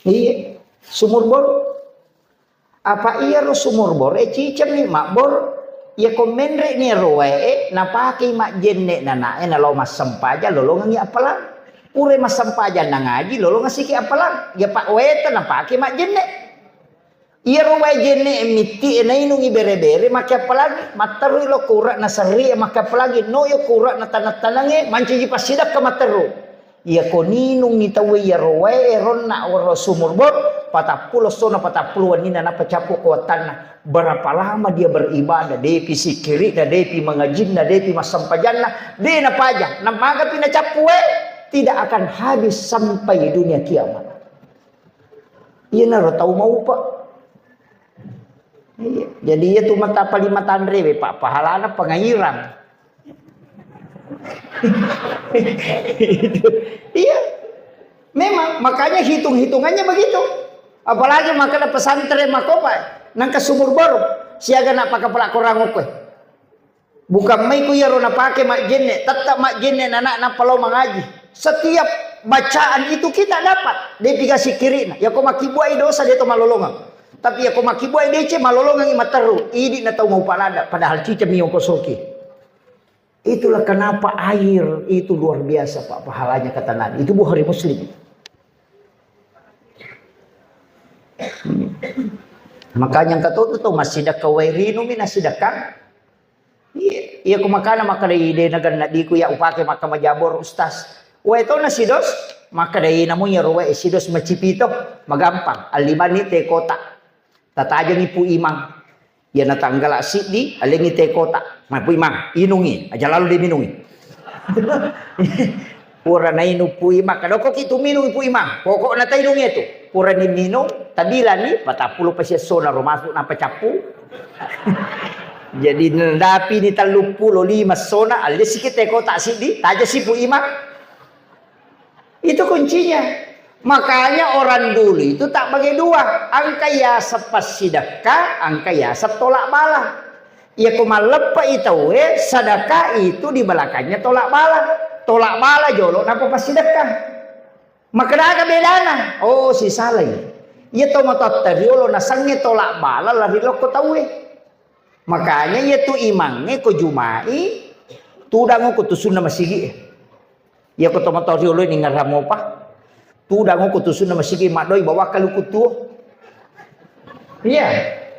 Iya, sumur bor. Apa iya ro sumur bor? Eh, cicemmi mabbor. Iya ko menre ni ro wae, eh, napake majjenne nana, eh, nalo massempajang, lolongengi appalang. Pure massempajang na ngaji, lolongeng siki appalang. Iya pak weta napake majjenne. Iyaro wae jenne e mitti e nainungi bere-bere, makke appalangi, matterui lo kura na serri e, makke appalangi, no yo kura na taneng-taneng e, mancaji passidakka matteru. Iya ko ninungi tauwe iyaro wae e ronna waro sumur bor, patappulo sona patappulo wenninna nappa cappu ko wattanna. Berapa lama dia beribadah, depi sikkiri'na, depi mangajinna, depi massempajanna, de napaja, namagapi nacappu wae, tidak akan habis sampai dunia kiamat. Iyanaro tau maupa. Iya. Jadi iya tu mata paling matanre we, Pak, pahalana pengairang. Iya. Memang makanya hitung-hitungannya begitu. Apalagi makanya pesantren makopa nangka sumur baru siaga nak pakai pelak korang okwe. Bukan mai ku iyaro napake majjenne, tetap majjenne nana nappa lao mangaji. Setiap bacaan itu kita dapat, de piga sikkiri'na. Ya ko makkibbuai dosa de to malolongeng. Tapi ya ko makkibbuai deceng malolongengi matteru, idi na tau mau palada, padahal ciceng mi ongkosoki. Itulah kenapa air itu luar biasa, Pak, pahalanya kata Nabi. Itu Bukhari Muslim. Makanya engka to tu massidekka wae rinumi nassidekka. Iya, iya ko makana makkeda ide naganna diku ya upake makka majabor ustaz. Wae to nasidos, makkeda ina mu iyaro wae sidos macipito, magampang. Allimanni te kota. Tatajengi Pu Imang. Iya natanggala siddi, alengi teh kotak. Ma Pu Imang, inungi. Aja lalu dia minungi. Pura nainung Pu Imang, kadoko ki tu minungi Pu Imang. Pokokna tainungi itu. Pura ni minung, tabilani, patappulo pasiessona ro masuk napa cappu. Jadi nadapi ni telluppulo lima sona, alesiki teh kotak siddi, tajasi Pu Imang. Itu kuncinya. Makanya orang dulu itu tak bagi dua. Angka yaseng passidekka, angka yaseng tolak bala. Iya ko malleppe'i tauwe, sedekah itu di belakangnya tolak bala. Tolak bala jolo napa passidekka. Makkedaga bedana? Oh, sisalai. Iya to matotta riolo nasengnge tolak bala lari lokko tauwe. Makanya iya tu imangnge ko Juma'i, tudang ko tusunna masigi. Iya ko to matoa riolo ni ngaramo pa. Tudang ko tusunna masigi maddoi bawa kaluku tuo. Iya,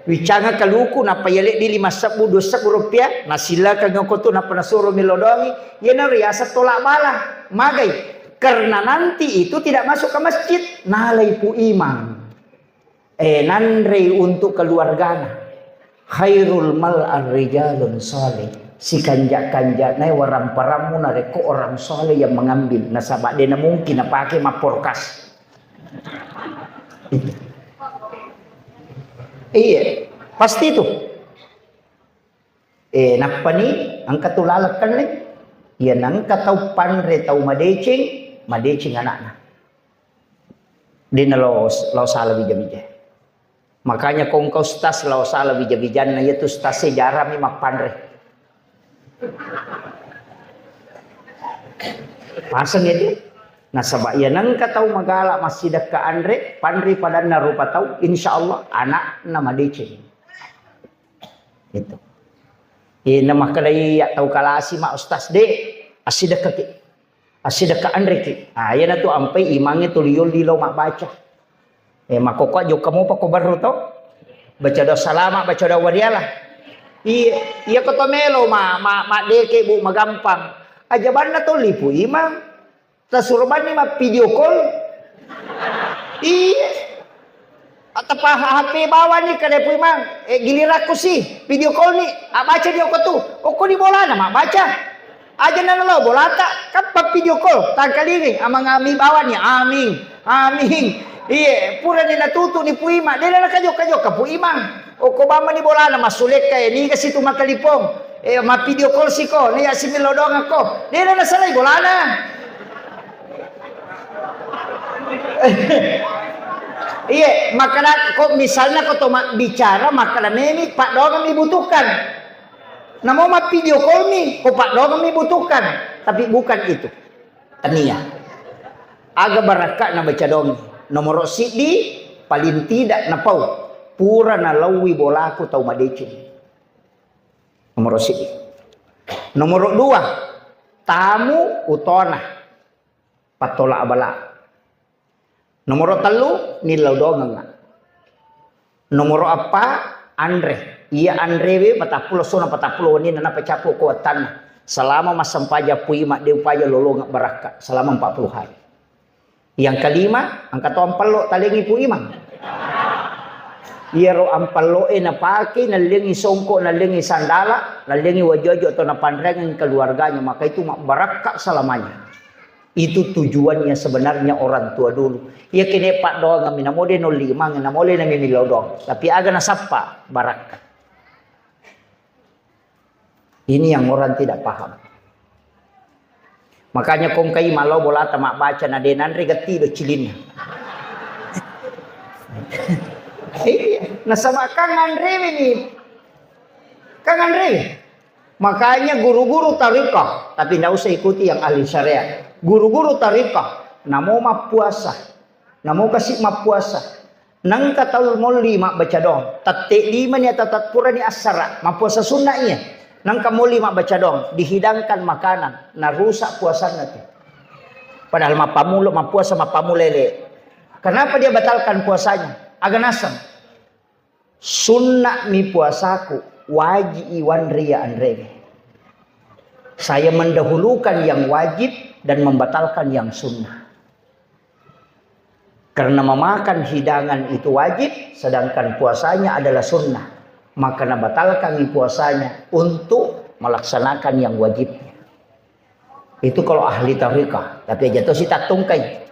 wicanga kaluku nappa iya leddi lima sebbu, dua sebbu rupiah, nasillakang ko tu nappa nasuro milodongi, iya na riasa tolak bala. Magai? Karena nanti itu tidak masuk ke masjid. Nalai Pu Imang. Eh, nanrei untuk keluargana. Khairul mal ar-rijalun salih. Sikanja-kanjanae waramparammu narekko orang saleh yang mengambil. Nasaba de na mungkin napake mapporkas. Itu. Iya, pasti itu. Eh, nappani engka tu laleng kenne. Iya, nengka tau panre, tau madeceng, madeceng anakna. Dena lao, lao sala wija-wija. Makanya ko engka ustaz lao sala wija-wijanna, iya tu ustaz e jarang mi mappanre. Paseng itu. Nasaba iya nengka tau magala massidekka anre, panre padanna rupa tau, insya Allah anakna madeceng. Itu. Iya, na makkedai iya tau kalasi ma ustaz de, assidekkaki. Assidekka anreki. Ah, iyanatu ampai imangnge tuli yolli lao mabbaca. Eh, makkokkoe jokka mopa ko barru to. Baca doa salama, baca doa wariala. Iya, iya ko to melo ma, ma, maddeke, Bu, magampang. Aja banna to lipu imang. Tasuro banni ma video call. Iya. Atapa H P bawani kada Pu Imang, eh, gilirakku si video call ni, abbaca ni okko tu. Okko ni bolana mabbaca. Aja nana lo bolata, kappa video call, tangkalingi, amang ami bawani, aming, aming. Iye, pura ni natutu ni Pu Imang, dena nakajo-kajo ka Pu Imang. Okko bamma ni bolana masulekka, eh, niga situ makalipong. Eh, ma video call siko, ni ya similodong ko. Dena nasalai bolana. Iye, makkeda ko misalna ko to mabbicara, makkeda memi paddoangeng mi butuhkan. Namo mappidio call mi, ko paddoangeng mi butuhkan. Tapi bukan itu. Tania. Aga barakka na baca dong. Nomoro siddi, paling tidak napau. Pura nalaui bolaku tau madeceng. Nomoro siddi. Nomoro dua, tamu utona. Pattola abala. Nomoro tellu, nillau dongengnga. Nomoro eppa, anre. Iya anrewe patappulo sona patappulo wenninna nappa cappu ko wettanna. Selama massempajang Pu Imang de upaja lolongeng barakka selama empat puluh hari. Yang kelima, engka to ampello talengi Pu Imang. Iyaro ampelloe napake, nallengi songko, nallengi sandala, nallengi wajo-wajo atau napanreangngi keluarganya, maka itu mabbarakka selamanya. Itu tujuannya sebenarnya orang tua dulu. Iya kene paddoangeng mi namo de nolli imang, namo le nami millau doang. Tapi aga nasappa barakka. Ini yang orang tidak paham. Makanya kongkai malau bolata mabbaca na de nanre getti do cilinna. Iya, nasaba kang anrewe ni. Kang anrewe. Makanya guru-guru tarikah, tapi ndak usah ikuti yang ahli syariat. Guru-guru tarikah, namo mappuasa, namo kasi mappuasa. Nengka tau molli mabbaca doang. Tette lima ni atau tat-, purani assara, mappuasa sunna iya. Nengka molli mabbaca doang, dihidangkan makanan, narusak puasanna tu. Padahal mappamulo, mappuasa mappamulo ele. Kenapa dia batalkan puasanya? Aga naseng. Sunna mi puasaku, waji iwanre ya anrege. Saya mendahulukan yang wajib dan membatalkan yang sunnah. Karena memakan hidangan itu wajib, sedangkan puasanya adalah sunnah. Maka nabatalkan puasanya untuk melaksanakan yang wajibnya. Itu kalau ahli tariqah, tapi aja to si tattungkai.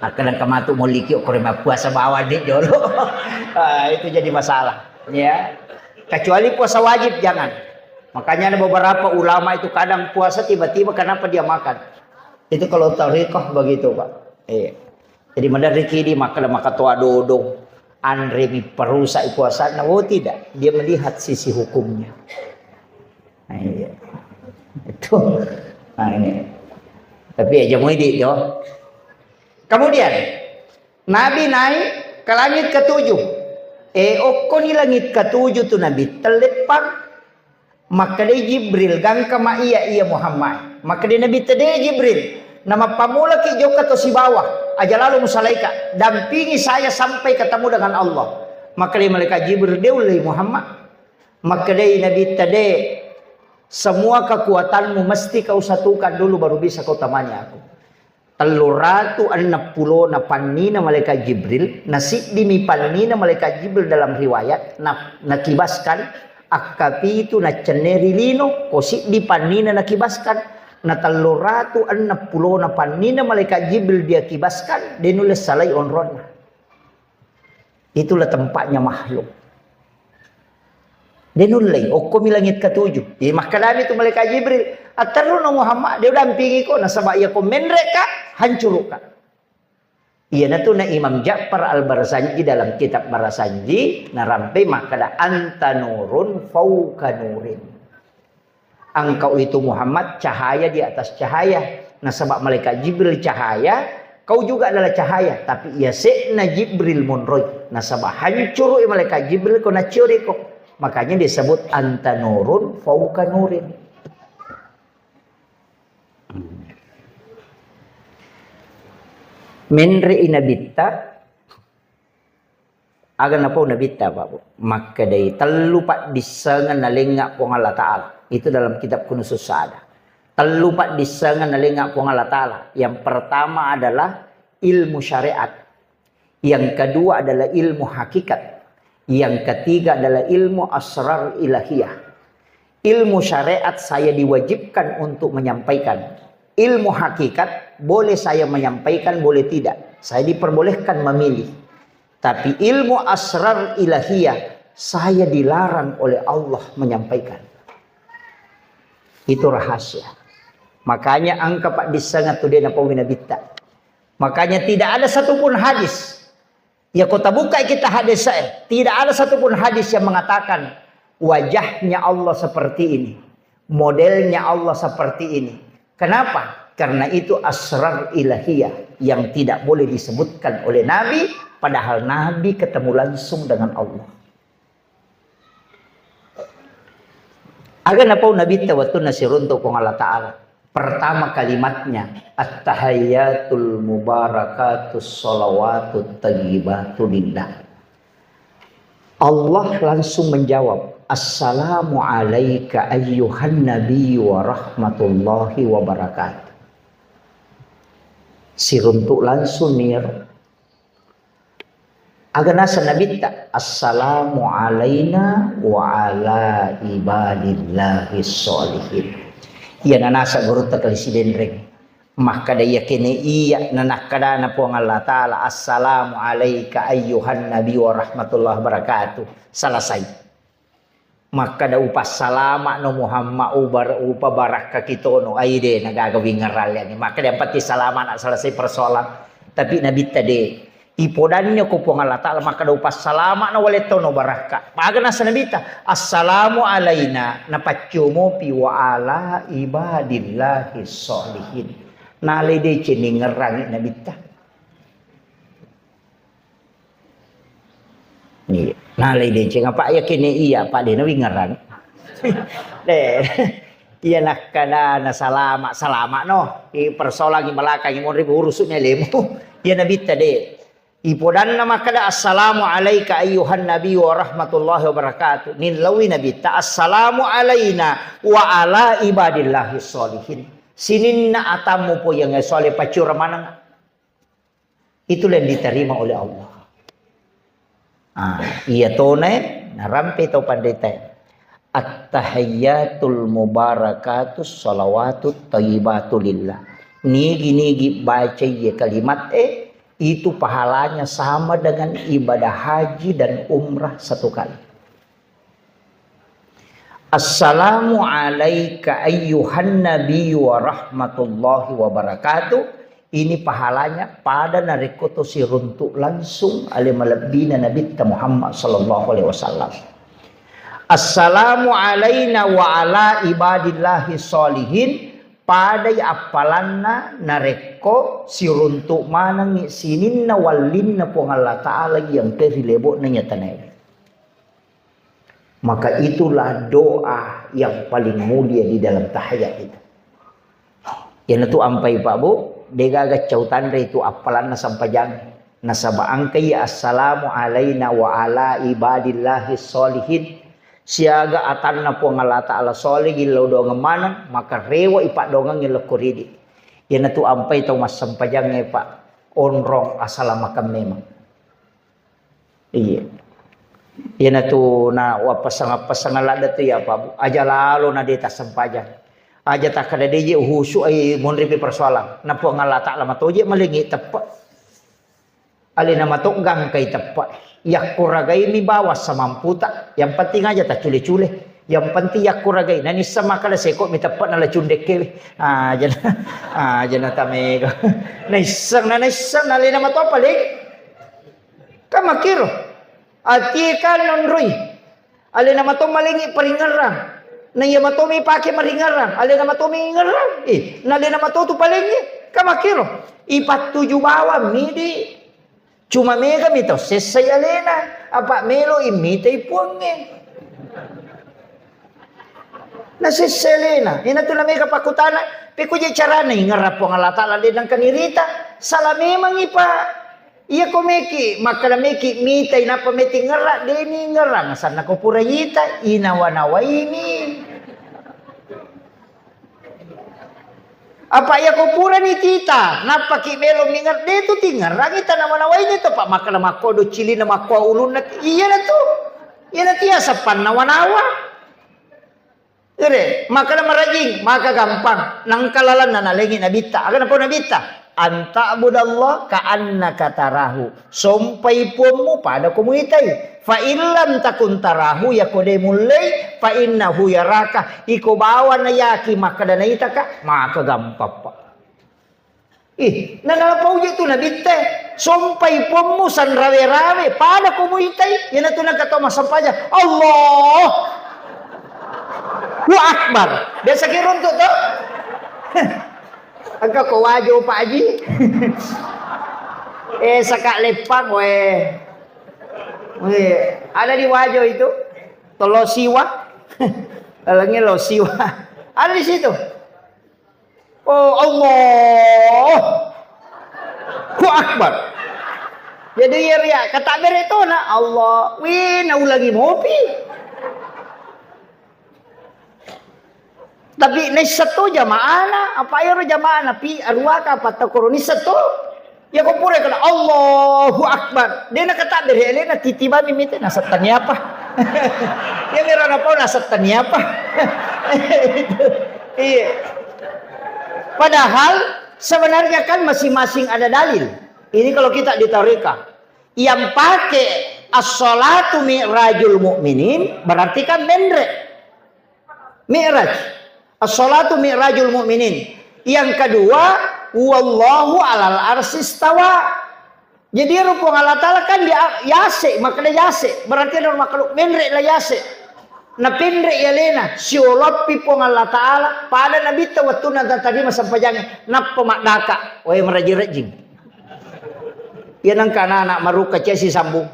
Kadang kematu moliki okore mappuasa bawa di jolo. Ah, itu jadi masalah, ya. Kecuali puasa wajib jangan. Makanya ada beberapa ulama itu kadang puasa tiba-tiba kenapa dia makan. Itu kalau tariqah begitu, Pak. Iya. Jadi maderri kidi makkeda makatoa dodong, anre mi perusak puasana. Oh tidak, dia melihat sisi hukumnya. Nah, iya. Itu. Nah, ini. Tapi ya jamu ini yo. Kemudian Nabi naik ke langit ketujuh. Eh, okkoni langit ketujuh tu Nabi telleppang. Makkedai Jibril, "Gangka ma iya, iya Muhammad." Makkedai Nabi, "Tede Jibril, na mappammulaki jokka to sibawa, aja lalo musalaika, dampingi saya sampai ketemu dengan Allah." Makkedai malaikat Jibril, "De ullei Muhammad." Makkedai Nabi, "Tede, semua kekuatanmu mesti kau satukan dulu baru bisa kau temani aku." Telluratu enneng pulona pannina malaikat Jibril, na siddimi pannina malaikat Jibril dalam riwayat, na, nakibaskan, akkapitu naccenne ri lino, ko siddi pannina nakibaskan, na telluratu enneng pulona pannina malaikat Jibril dia kibaskan, de nulle salai onronna. Itulah tempatnya makhluk. De nullei, okkomi langit ketujuh. Iya, makkedami tu malaikat Jibril, "Atterruno Muhammad, de udampingiko, nasaba iya ko menreka, hancurukka." Iyanatu na Imam Ja'far Al-Barzanji dalam kitab Barzanji, narampe makkeda, "Anta nurun fauka nurin." Engkau itu Muhammad cahaya di atas cahaya. Nasaba malaikat Jibril cahaya, kau juga adalah cahaya. Tapi yase'na Jibril monroi. Nasaba hancurui malaikat Jibril ko nacioriko. Makanya disebut anta nurun fauka nurin. Menre'i nabitta, aga napau nabitta, Pak, Bu? Makkedai tellu paddissengeng nalengnga Puang Allah Ta'ala. Itu dalam kitab Kunusus ada. Tellu paddissengeng nalengnga Puang Allah Ta'ala. Yang pertama adalah ilmu syariat. Yang kedua adalah ilmu hakikat. Yang ketiga adalah ilmu asrar ilahiyah. Ilmu syariat saya diwajibkan untuk menyampaikan. Ilmu hakikat boleh saya menyampaikan, boleh tidak. Saya diperbolehkan memilih. Tapi ilmu asrar ilahiyah saya dilarang oleh Allah menyampaikan. Itu rahasia. Makanya engka paddissengeng tu de napau nabitta. Makanya tidak ada satupun hadis. Ya, ko tabuka kita hadis, eh, tidak ada satupun hadis yang mengatakan wajahnya Allah seperti ini, modelnya Allah seperti ini. Kenapa? Karena itu asrar ilahiyah yang tidak boleh disebutkan oleh Nabi, padahal Nabi ketemu langsung dengan Allah. Aga napau nabitta wettunna siruntu Puang Allah Ta'ala? Pertama kalimatnya, "At-tahayyatul mubarakatus shalawatut thayyibatu lillah." Allah langsung menjawab, "Assalamu alaika ayyuhan nabi wa rahmatullahi wa barakatuh." Siruntu langsung niro. Aga naseng nabitta, "Assalamu alaina wa ala ibadillahi sholihin." Iya nanasa gurutta kali Sidenreng. Makkada iya kene iya nanakkadana Puang Allah Ta'ala, "Assalamu alaika ayyuhan nabi wa rahmatullahi wabarakatuh." Selesai. Makkada, "Upassalama'no Muhammad, ubar-, upabarakkaki tono." Aide, nagaga wingerralliani. Makkada, "Yang penting salama'na selesai persoalan." Tapi Nabitta de. Ipodanni ko Puang Allah Ta'ala, makkada, "Upassalama'no walettono barakka." Maga nasa Nabitta, "Assalamu alaina," napaccomopi, "wa ala ibadillahi sholihin." Nalai deceng ningerrangi Nabitta. Iya. Nalai deceng apa ya kene iya, Pak, de nawingerang. De. Iya nakkada na salama, salama no. I persoalangi malakangi monri urusuknya lemu. Iya Nabitta de. Ipodanna makkada, "Assalamu alaika ayyuhan nabi wa rahmatullahi wabarakatuh." Nillaui Nabitta, "Assalamu alaina wa ala ibadillahi sholihin." Sininna atammu po yang soleh pacura maneng. Itulah yang diterima oleh Allah. Ah, iya tona e, narampe tau pandeta e. At-tahiyyatul mubarakatus salawatut thayyibatu lillah. Nigi-nigi baca iya kalimat e, itu pahalanya sama dengan ibadah haji dan umrah satu kali. Assalamu alaika ayyuhan nabiyyu wa rahmatullahi wa barakatuh. Ini pahalanya pada narekko to siruntuk langsung ale malebbina Nabitta Muhammad sallallahu alaihi wasallam. Assalamu alaina wa ala ibadillahi sholihin. Padai appalanna narekko siruntuk manengngi sininna wallinna Puang Allah Ta'ala yang ri lebo'na nyatanae. Maka itulah doa yang paling mulia di dalam tahiyat itu. Iyanatu ampai, Pak, Bu, degaga cau tanre itu appalanna sampajang. Nasaba engka iya assalamu alaina wa ala ibadillahi sholihin. Siaga atanna Puang Allah Ta'ala soleh gillau doangeng maneng, maka rewa ipaddoangengngi lokko ridi. Iyanatu ampai tau massempajangnge, Pak, onrong asalamakeng memang. Iya. Iyanatu na wappasang-passang ladde tu ya, Pak, Bu. Aja lalo na de tassempajang. Aja takkada de je husu ai monripi persoalan. Na Puang Allah Ta'ala matoje malengi teppe. Alena matoggang kai teppe. Yakkuragaimi bawang samamputa. Yang penting aja taccule-cule. Yang penting yakkuragai. Nanisseng makkada seko mi teppe na lacundekkewe. Ah, jana. Ah, jana tamega. Naisseng, na naisseng, na alena matoa paling. Kan makkiro. Atie kan nonroi. Alena mato malengi paringerrang. Na iya matomi pake maringerrang. Alena matomi ingerrang. Eh, na alena mato tu palengi. Kan makkiro. Ipattuju bawang midi. Cuma mega mi tau sessai alena. Apa melo imitai puangnge. Na sessai alena. Ina tu na mega pakutana. Pekuje carana ingerrang Puang Allah Ta'ala de nangka nirita. Salah memang ipa. Iya ko meki, makkada meki mitai nappa meti ngerra, deni ngerra, nasanna ko pura ita, inawa-nawaini. Apa iya ko purani tita, nappa ki melo minger, de tu tingerrangi tanawa-nawaini to, Pak, makkada makko do cilina, makko ulunna, iya na tu. Iya na tiasa pannawa-nawa. Ere, makkada marajing, maka gampang. Nangka lalanna nalengi Nabitta. Aga napau Nabitta? Anta'budallah ka'annaka tarahu. Sompai puammu pada ko muitai. Fa illam takun tarahu, yako de mullei, fa innahu yaraka. Iko bawa nayaki makkada naitaka, maka gampang, Pak. Ih, na nalapau je tu Nabitte, sompai puammu sanrawe-rawe, pada ko muitai, iyanatu nakato massempajang, Allahu Akbar. Biasa ki runtuk to? Engka ko Wajo, Pak Haji? Eh, saka leppang, weh. Weh, ada di Wajo itu? Tolo Siwa. Lalengnya Lo Siwa. Ada di situ. Oh, Allahu Akbar. Jadi iya ria, kata bere tona, Allah, wih, naulangi mopi. Tapi naisseng to jamaana, apa iyaro jamaana pi aruaka apa takoro nisseng to. Ya ko pura kana Allahu Akbar. De nakatabbere alena titibami mite nasettani apa. Ya mero napau nasettani apa. Iya. Padahal sebenarnya kan masing-masing ada dalil. Ini kalau kita di tarekat, yang pakai as-salatu mi'rajul mu'minin berarti kan menre. Mi'raj. As-salatu mi'rajul mu'minin. Yang kedua, wallahu alal arsy istawa. Jadi ero Puang Allah Ta'ala kan dia yase, makkeda yase. Berarti ero makhluk menre la yase. Na penre alena, sioloppi Puang Allah Ta'ala, pada Nabitta wettunna tatarima sempajangnge, nappa maddaka, wae maraji-rajing. Iya nengka anak-anak marukka cia sisambung.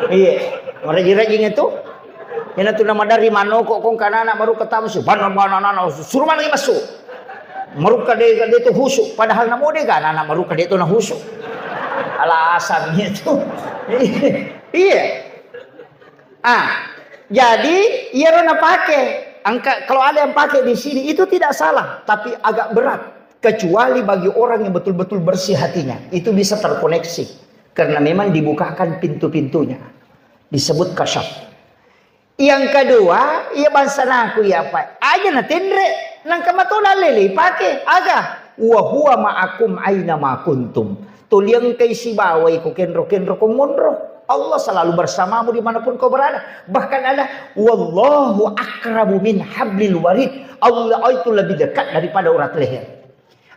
Iya, maraji-rajing itu. Iyanatu namadari manoko kong kana anak marukka tamu si bana bana nana suruh mana masuk. Marukka de de tu husu, padahal namo de kana anak marukka de tu na husu. Alasan itu. Iya. Ah, jadi iyaro napake. Angka, kalau ada yang pakai di sini itu tidak salah, tapi agak berat. Kecuali bagi orang yang betul-betul bersih hatinya, itu bisa terkoneksi karena memang dibukakan pintu-pintunya, disebut kasyaf. Yang kedua, iya bangsa naku iya apa aja na tenre, nangka matola lele ipake aga, wa huwa ma'akum aina ma kuntum. Tuli engkai sibawai ko kenro-kenro ko monro. Allah selalu bersamamu dimanapun kau berada. Bahkan ada, wallahu akrabu min hablil warid. Allah itu lebih dekat daripada urat leher.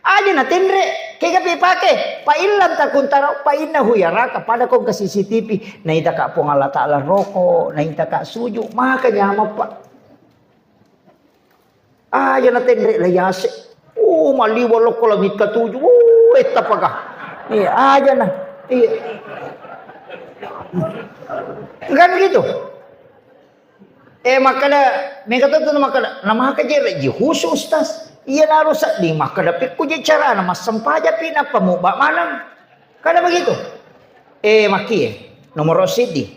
Aja na tenre, kega pe pake, fa illam takun tara, fa innahu yaraka, pada kong ke C C T V, naita ka Puang Allah Ta'ala roko, naita ka suju, maka nyameng, Pak. Aja na tenre la yase. Oh, maliwa lokko langit katuju. Oh, etta paga. Iya, aja na. Iya. Kan gitu. Eh, makkada, mega to tu makkada, na maka jere ji khusu, Ustaz. Iya naro sedding makkada, pikku je carana massempajang pi nappa muba maneng. Kada begitu. Eh, makkie, nomor siddi.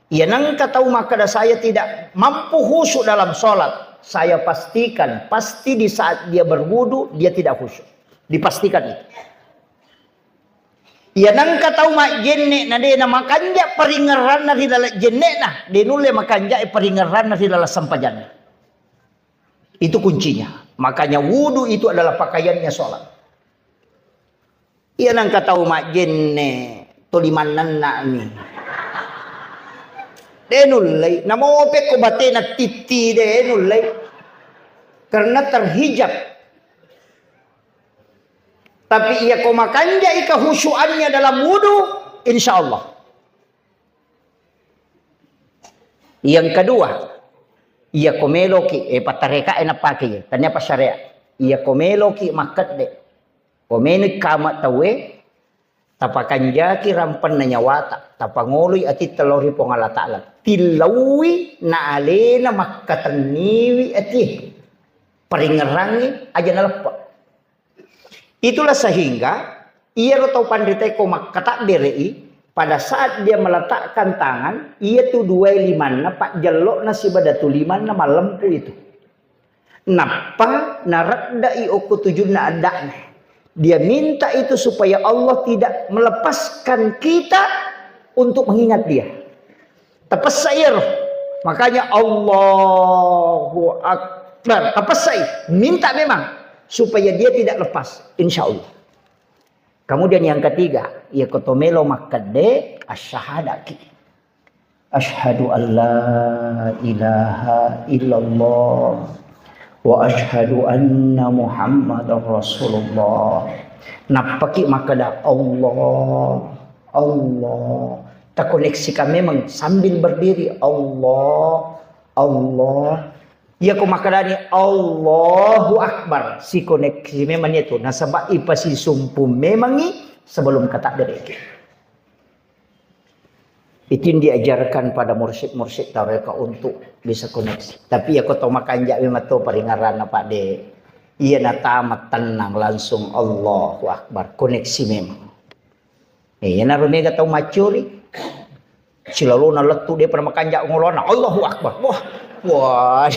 Iya nengka tau makkada, saya tidak mampu khusyuk dalam sholat. Saya pastikan, pasti di saat dia berwudu, dia tidak khusyuk. Dipastikan itu. Iya nengka tau majjenne na de na makanja paringerranna ri laleng jennena, de nulle makanja paringerranna ri laleng sempajanna. Itu kuncinya. Makanya wudu itu adalah pakaiannya sholat. Iya nengka tau majjenne toli mannenna'mi. De nullei, namopekko batena titti, de nullei. Karena terhijab. Tapi iya ko makanjai kehusuannya dalam wudu, insya Allah. Yang kedua, iya ko meloki, eh, patareka e napake, tania pasarea. Iya ko meloki makkedde, ko meni kama tauwe, tapakanjaki rampenna nyawata, tapangoloi atitta lao ri Puang Allah Ta'ala. Tillaui na alena makkatenniwi atie. Paringerrangi aja naleppa. Itulah sehingga iyaro tau panritae ko makkatabbere i, pada saat dia meletakkan tangan, iya tu duai limanna, pajjello'na siba datu limanna mallempu itu. Nappa nareddai okko tujunna adda'na. Dia minta itu supaya Allah tidak melepaskan kita untuk mengingat dia. Tapessa iyaro. Makanya Allahu Akbar. Tapessai. Minta memang supaya dia tidak lepas. Insya Allah. Kemudian yang ketiga, iya ko to melo makkedde, asyhadaki. Asyhadu an la ilaha illallah wa asyhadu anna Muhammadar Rasulullah. Nappaki makkeda, Allah, Allah. Takoneksikan memang sambil berdiri. Allah, Allah. Iya ko makkedani Allahu Akbar, sikoneksi memang itu. Nasaba ipasisumpu memangi sebelum katabbere. Itu yang diajarkan pada mursyid-mursyid tarekat untuk bisa koneksi. Tapi iya ko to makanja memang to paringerranna, Pak, de. Iya natama tenang langsung Allahu Akbar, koneksi memang. Eh, iyanaro mega tau maccuri. Silalona lettu de pada makanja ngolona. Allahu Akbar. Wah. Wah.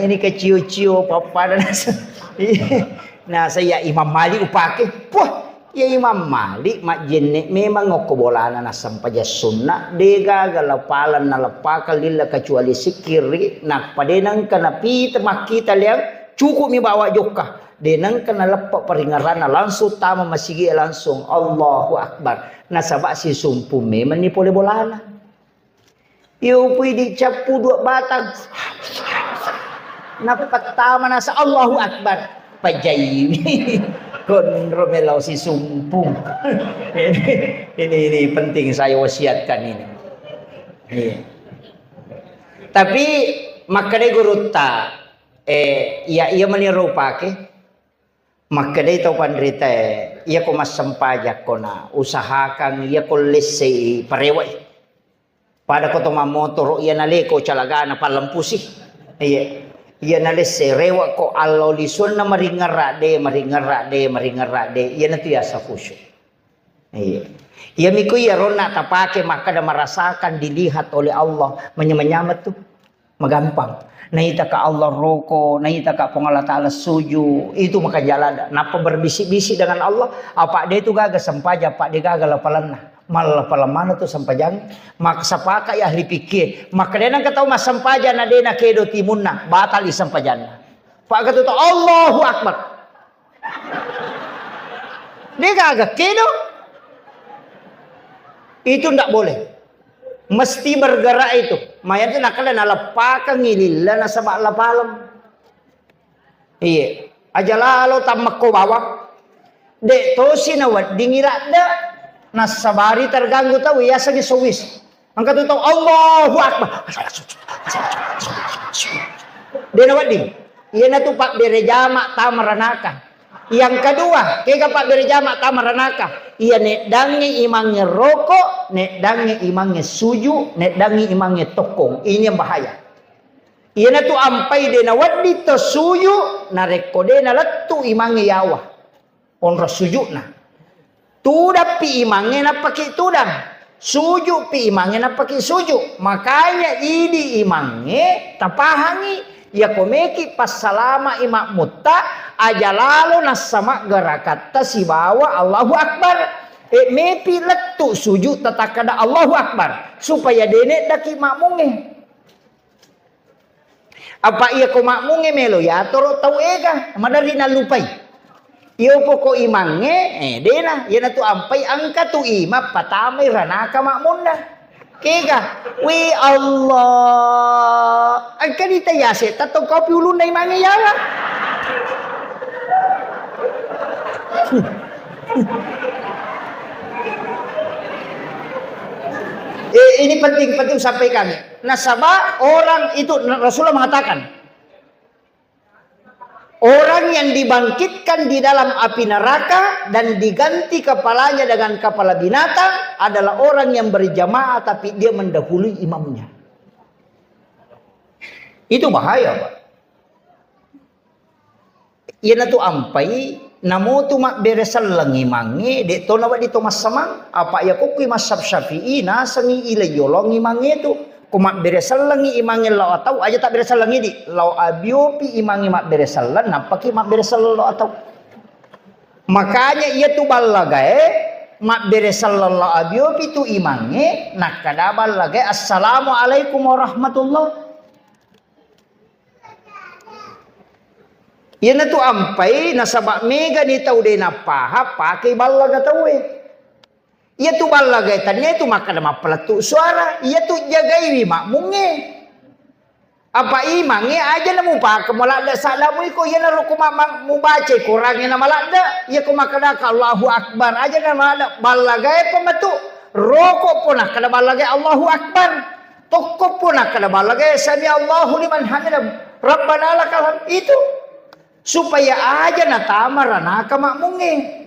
Ini kecio-cio pappada nasa. Nasa ya Imam Malik upake. Wah, ya Imam Malik majjenne memang okko bolana nassempajang sunna. De gaga lapaleng naleppakang lilla kecuali sikkiri. Nappa de nengka napita makkita liang. Cukup mi bawa jokka. De nengka naleppa paringerranna, langsung tama masigi e langsung, Allahu Akbar. Nasaba sisumpu memenni pole bolana. Iyo pui dicappu dua batang. Nappa tama nasa, Allahu Akbar. Pajai. Konro melau sisumpu. Ini, ini penting saya wasiatkan ini. Iya. Tapi makkeda gurutta, Eh, iya, iya mani ro upake. Makkedai tau panritae, iya ko massempajang ko na usahakan iya ko lessei parewa i. Pada ko to mammotoro iya naleko calagana pallempusi. Iya. Iya nalesse rewa ko allo lisuanna maringerra de, maringerra de, maringerra de. Iya natu yasa khusyuk. Iya. Iya miko iya ronna tapake makkeda merasakan dilihat oleh Allah. Manyameng-nyameng tu. Magampang. Naitaka Allah roko, naitaka Puang Allah Ta'ala suju, itu maka jalan. Nappa berbisik-bisik dengan Allah, apa dia itu gaga sempaja, apa dia gaga lapalanna. Mallapalemmana tu sempajang, maksapaka ya ahli fikih. Maka dia nang ketau massempajang na dia na kedo timunna, batal i sempajanna. Pak ketutu Allahu Akbar. Dia gaga kedo. Itu ndak boleh. Mesti bergerak itu. Mayat itu nakala naleppakangi lilla nasaba lapalem. Iya. Aja lalo tammekko bawang. Dek tosi na weddingi ladde. Nassabari terganggu tau yasengi sowis. Engka tu tau Allahu Akbar. Dena wedding. Iyana tu pabbere jama tama ranaka. Yang kedua, kega pabbere jama tama ranaka. Iya neddangnge imangnge roko, neddangnge imangnge suju, neddangnge imangnge tokkong. Ini yang bahaya. Iyana tu ampai dena wedding to suju, narekko dena lettu imangnge yawa. Onro sujukna. Tudappi imangnge nappaki tudang. Sujukpi imangnge nappaki sujuk. Makanya idi imangnge tapahangi. Yako meki passalama i makmutta, aja lalo nassa maggerakatta sibawa Allahu Akbar. E mepi lettu sujuk tatakkada Allahu Akbar. Supaya dene daki makmungnge. Apa iya ko makmungnge melo yatoro tau ega, maderri nallupai. Iyo poko imangnge, eh, dena, iyanatu ampai engka tu imang patamai ranaka makmunna. Kega, wi Allah, engka dita yase tatto kopi ulunna imangnge yawa. Eh, ini penting, penting sampaikan. Nasaba orang itu, Rasulullah mengatakan, orang yang dibangkitkan di dalam api neraka dan diganti kepalanya dengan kepala binatang adalah orang yang berjamaah tapi dia mendahului imamnya. Itu bahaya, Pak. Iyanatu ampai, namotu mabbere selleng imangnge, de' to nawedding to massamang. Apa iya kokkui mazhab Syafi'i, nasengngi ilai yolong imangnge tu. Ko mabbere sellengngi imangnge lao atau, aja tabbere sellengngi di. Lao abiopi imangnge mabbere selleng, nappaki mabbere selleng lao atau. Makanya iya tu ballagae, mabbere selleng lao abiopi tu imangnge, nakkada ballagae, "Assalamualaikum warahmatullah." Iyanatu ampai nasaba megani tau de' napahang, pakei ballaga tauwe. Iyatu ballaga tania tu makkada mappalettu suara, iyatu jagaiwi makmungnge. Apa imangnge aja na mupake maladde saddamu iko, iyanaro ko ma-, ma-, mubacai Korangnge na maladde, iya ko makkadaka Allahu Akbar aja na maladde, ballagae pa matu, roko po nakkada ballagae Allahu Akbar. Tokko po nakkada ballagae, "Sami Allahu liman hamidah, Rabbana lakal hamd." Itu supaya aja natama ranaka makmungnge.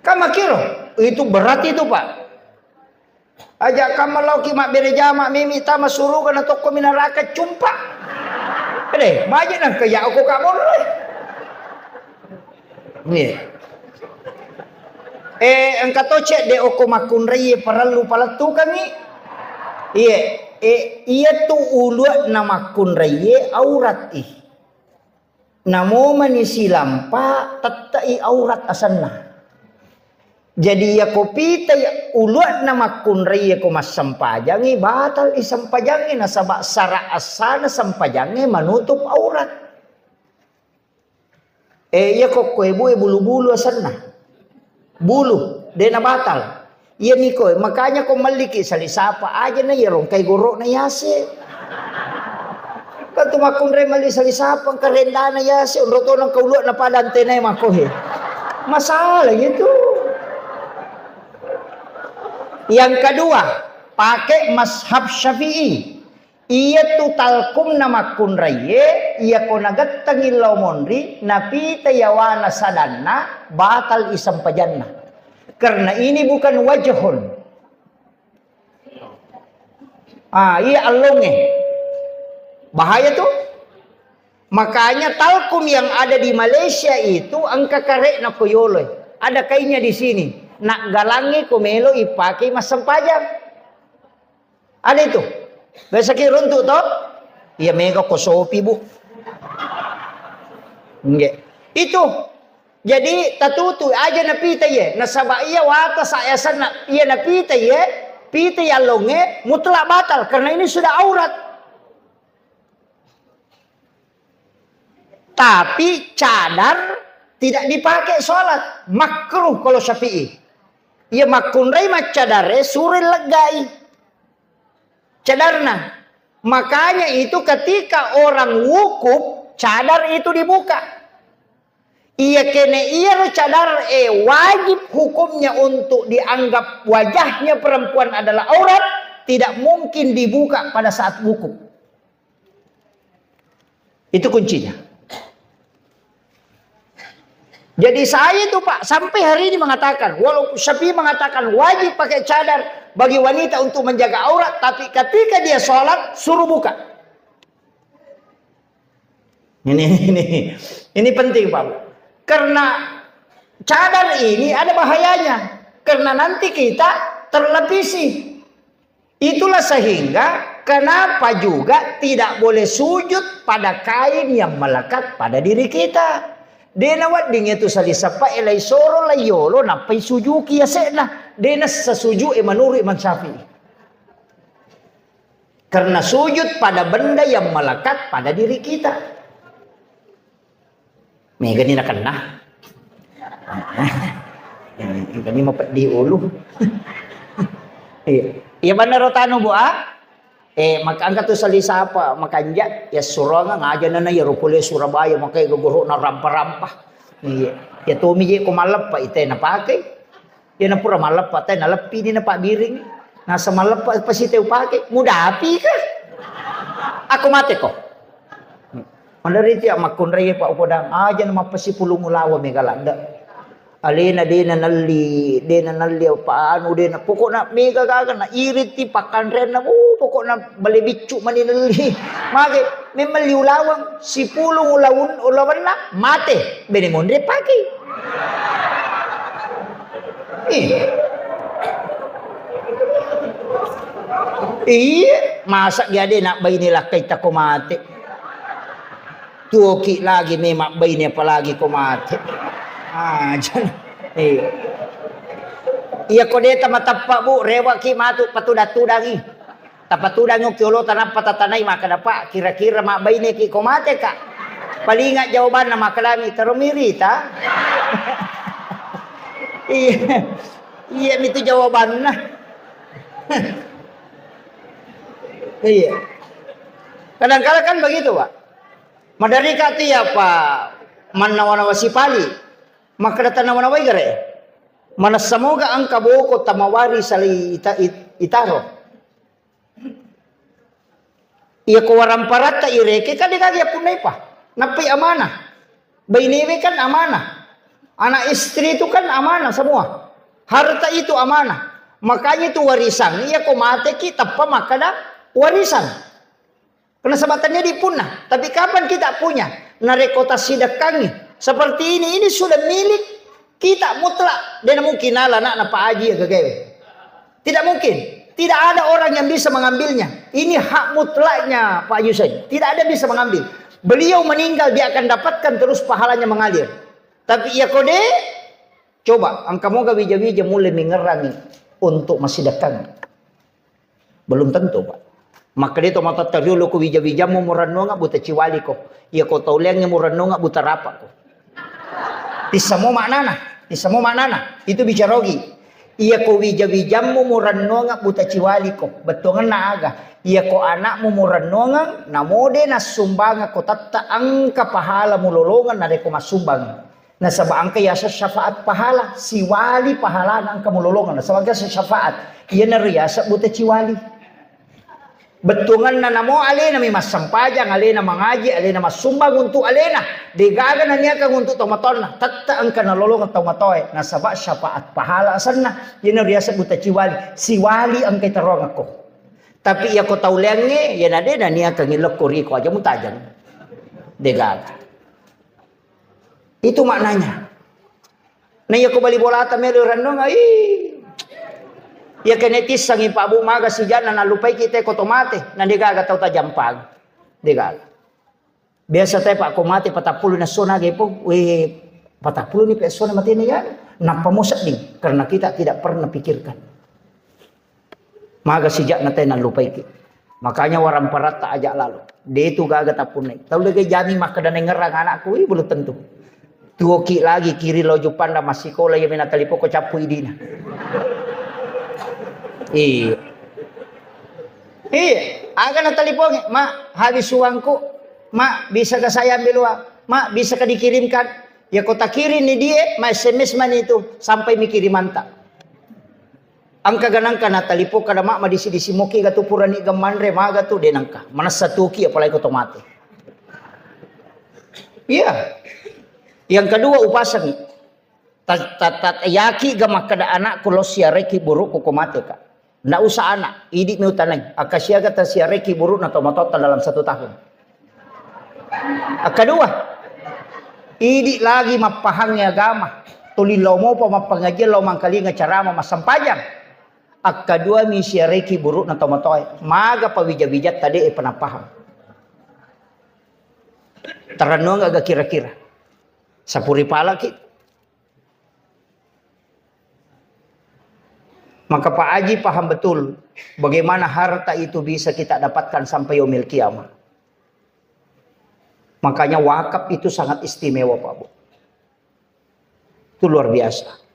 Kan makiro, itu berat itu, Pak. Aja kamma laoki mabbere jama mimi tama suruga na tokko mi naraka cumpa. Ede, baje nangka ya ko kamonro. Iya. Eh, engka to cedde okko makkunraie parellu palettukangngi. Iya, eh, iya tu ulu'na makkunraie aurat i. Namo mani silampa tette'i aurat asenna. Jadi iya ko pitai ulu'na makkunraie ko massempajangngi, batal i sempajangngi nasaba sara assana sempajangnge manutup aurat. Eh, iya ko koe bue bulu-bulu asenna. Bulu, de' na batal. Iya mi koe, makanya ko melliki salisapa aja na iya rongkai goro'na yase. Kan tu makkunrai melli salisapa, engka rendana yase, onro tona engka ulu'na pada antenae makkohe. Masalah itu. Yang kedua, pakai mazhab Syafi'i. Iyatu talkumna makkunraie, iyako nagettengi lao monri, napita yawana sadanna, batal i sempajanna. Karena ini bukan wajhun. Ah, iya allongnge. Bahaya tuh. Makanya talkum yang ada di Malaysia itu engka kare'na ko yoloi. Ada kainnya di sini. Naggalangngi ko melo ipake massempajang. Ada itu. Biasa ki runtu to? Iya mega ko sopi, Bu. Nggih. Itu. Jadi tatutu aja napita iye. Nasaba iya wata sa yasanna iya napita iye, pita yallonge mutlak batal karena ini sudah aurat. Tapi cadar tidak dipakai sholat, makruh kalau Syafi'i. Iya makkunrai maccadare sure leggai cadarna. Makanya itu ketika orang wukuf, cadar itu dibuka. Iya kene iyaro cadar e wajib hukumnya untuk dianggap wajahnya perempuan adalah aurat, tidak mungkin dibuka pada saat wukuf. Itu kuncinya. Jadi saya itu Pak sampai hari ini mengatakan, walaupun Syafi'i mengatakan wajib pakai cadar bagi wanita untuk menjaga aurat, tapi ketika dia sholat suruh buka. Ini ini ini penting Pak. Karena cadar ini ada bahayanya. Karena nanti kita terlapisi. Itulah sehingga kenapa juga tidak boleh sujud pada kain yang melekat pada diri kita. Dena wedding itu sali sappa elai soro lai yolo nappai sujuki yase'na. Dena sesuju e menurut Imam Syafi'i. Karena sujud pada benda yang melekat pada diri kita. Mega ni nakenna. Mega ni mapeddi ulu. Iya. Iya banna rotanu, Bu, ah? Eh, maka angka tu sali sapa makanja, ya suruhanga ngaja nana ya rupule Surabaya makai gogoro na rampa-rampa. Iya. Ya tomi je ko malleppa ite na pakai. Iya na pura malleppa te naleppi ni na pabbiring. Nasa malleppa pasti te upake. Mudapi ka? Aku mate ko. Maderri tiya makkunrai Pak Upodang, aja na mappasipulung ulawa mega ladde. Alena dena nalli, dena nalli apa anu dena. Pokokna mega gaga na iriti pakkanrenna, uh, pokokna bale biccu mani nalli. Mage memelli ulawang sipulung ulaun ulawanna mate. Bene monre pake. Ih. Iya, masa gade nak baine lakkai tako mate. Tuoki lagi memang baine apalagi ko mate. Aja. Iya. Iya ko deta matappa, Bu, rewaki matu patudang-tudangi. Tapatudangi ki olo tanappa tatanai makkeda, "Pak, kira-kira mabbaineki ko mateka?" Palinga jawabanna makkedami, "Tero mirita." Iya. Iya mitu jawabanna. Iya. Kadang-kadang kan begitu, Pak. Maderika tu ya, Pak, mannawa-nawa sipali. Makkeda tanawa-nawai gare. Manessa moga engka boko tamawari salai ita-, it-, itaro. Iya ko waramparatta ireke kan degagi appunnaipa. Nappai amanah. Bainewe kan amanah. Anak istri itu kan amanah semua. Harta itu amanah. Makanya itu warisan. Iya ko mateki tappa makkeda warisan. Karena sebatannya di punna. Tapi kapan kita punya? Narekko tassidekkangi. Seperti ini, ini sudah milik kita mutlak. Dia mungkin ala anakna Pak Haji ya gagawe. Tidak mungkin. Tidak ada orang yang bisa mengambilnya. Ini hak mutlaknya Pak Yusuf. Tidak ada bisa mengambil. Beliau meninggal, dia akan dapatkan terus pahalanya mengalir. Tapi iya kode, coba, engka moga wija-wija mulai mengerangi untuk massidekkangi. Belum tentu, Pak. Makkeda to matotta riolo ko wija-wijammu murennonga buta ciwali ko. Iya ko tauleangnge murennonga buta rapa ko. Tissamo maknana, tissamo maknana. Itu bicara ogi. Iya ko wija-wijammu murennonga buta ciwali ko. Bettuangenna aga. Iya ko anakmu murennongang, namode nassumbangako tatta engka pahala mulolongeng narekko massumbang. Nasaba engka yaseng syafaat pahala, siwali pahalana engka mulolongeng. Nasaba engka syafaat, iyanaro yaseng buta ciwali. Bettuangenna namo alena mi massempajang, alena mangaji, alena massumbang untuk alena. Degaga naniakang untuk tomatoanna, tette engka nalolongeng tomatoae. Nasaba syafaat pahala asenna, iyanaro yaseng buta ciwali. Siwali engka itaroangekko. Tapi iyako tauleangnge, iyana de naniakang ilekko riko aja mutajang. Degaga. Itu maknanya. Nah, iya ko bali bolata melo rennong, ih. Iya kene tissangi Pak Bu, maga sijanna nallupaiki te ko to mate, na degaga tau tajampang. Degaga. Biasa te Pak ko mate patappulo na sona gepo, we patappulo ni pe sona matene ya. Nappa mo sedding, karena kita tidak pernah pikirkan. Maga sijakna te nallupaiki. Makanya waramparatta aja lalo. De tu gaga tappunnai. Tau lege jami makkeda nengngerang anakku, ih, belum tentu. Tuoki lagi kiri lo Jupanda massikola, iya mena talipoko cappu idina. Iya. Iya, aga na talipongi, "Ma, habis uangku. Ma, bisakah saya ambil uang? Ma, bisakah dikirimkan?" Ya kota kirim ni dia, ma S M S mani itu, sampai mi kirimanta. Engka ganangka na talipo kada mak madisi-disi moki gatu purani gamanre maga tu denangka. Manessa tuki apalagi ko to mate. Iya. Yang kedua upasangi. Ta-, ta-, ta-, yaki ga makkeda anakku lo siareki burukku ko mate ka. Ndak usah anak, idi mi utanai. Akka siaga ta siareki burukna to matotta dalam satu tahun. Kedua, idi lagi mappahangngi agama. Tuli lao mopa mappangajian, lao mangkalinga carama, massempajang. Akkadua mi siareki burukna tomatoae. Maga pawija-wijatta de e panappahang. Tarannuang aga kira-kira. Sapuri palaki. Maka Pak Aji paham betul bagaimana harta itu bisa kita dapatkan sampai yaumil kiamah. Makanya wakaf itu sangat istimewa, Pak Bu. Itu luar biasa.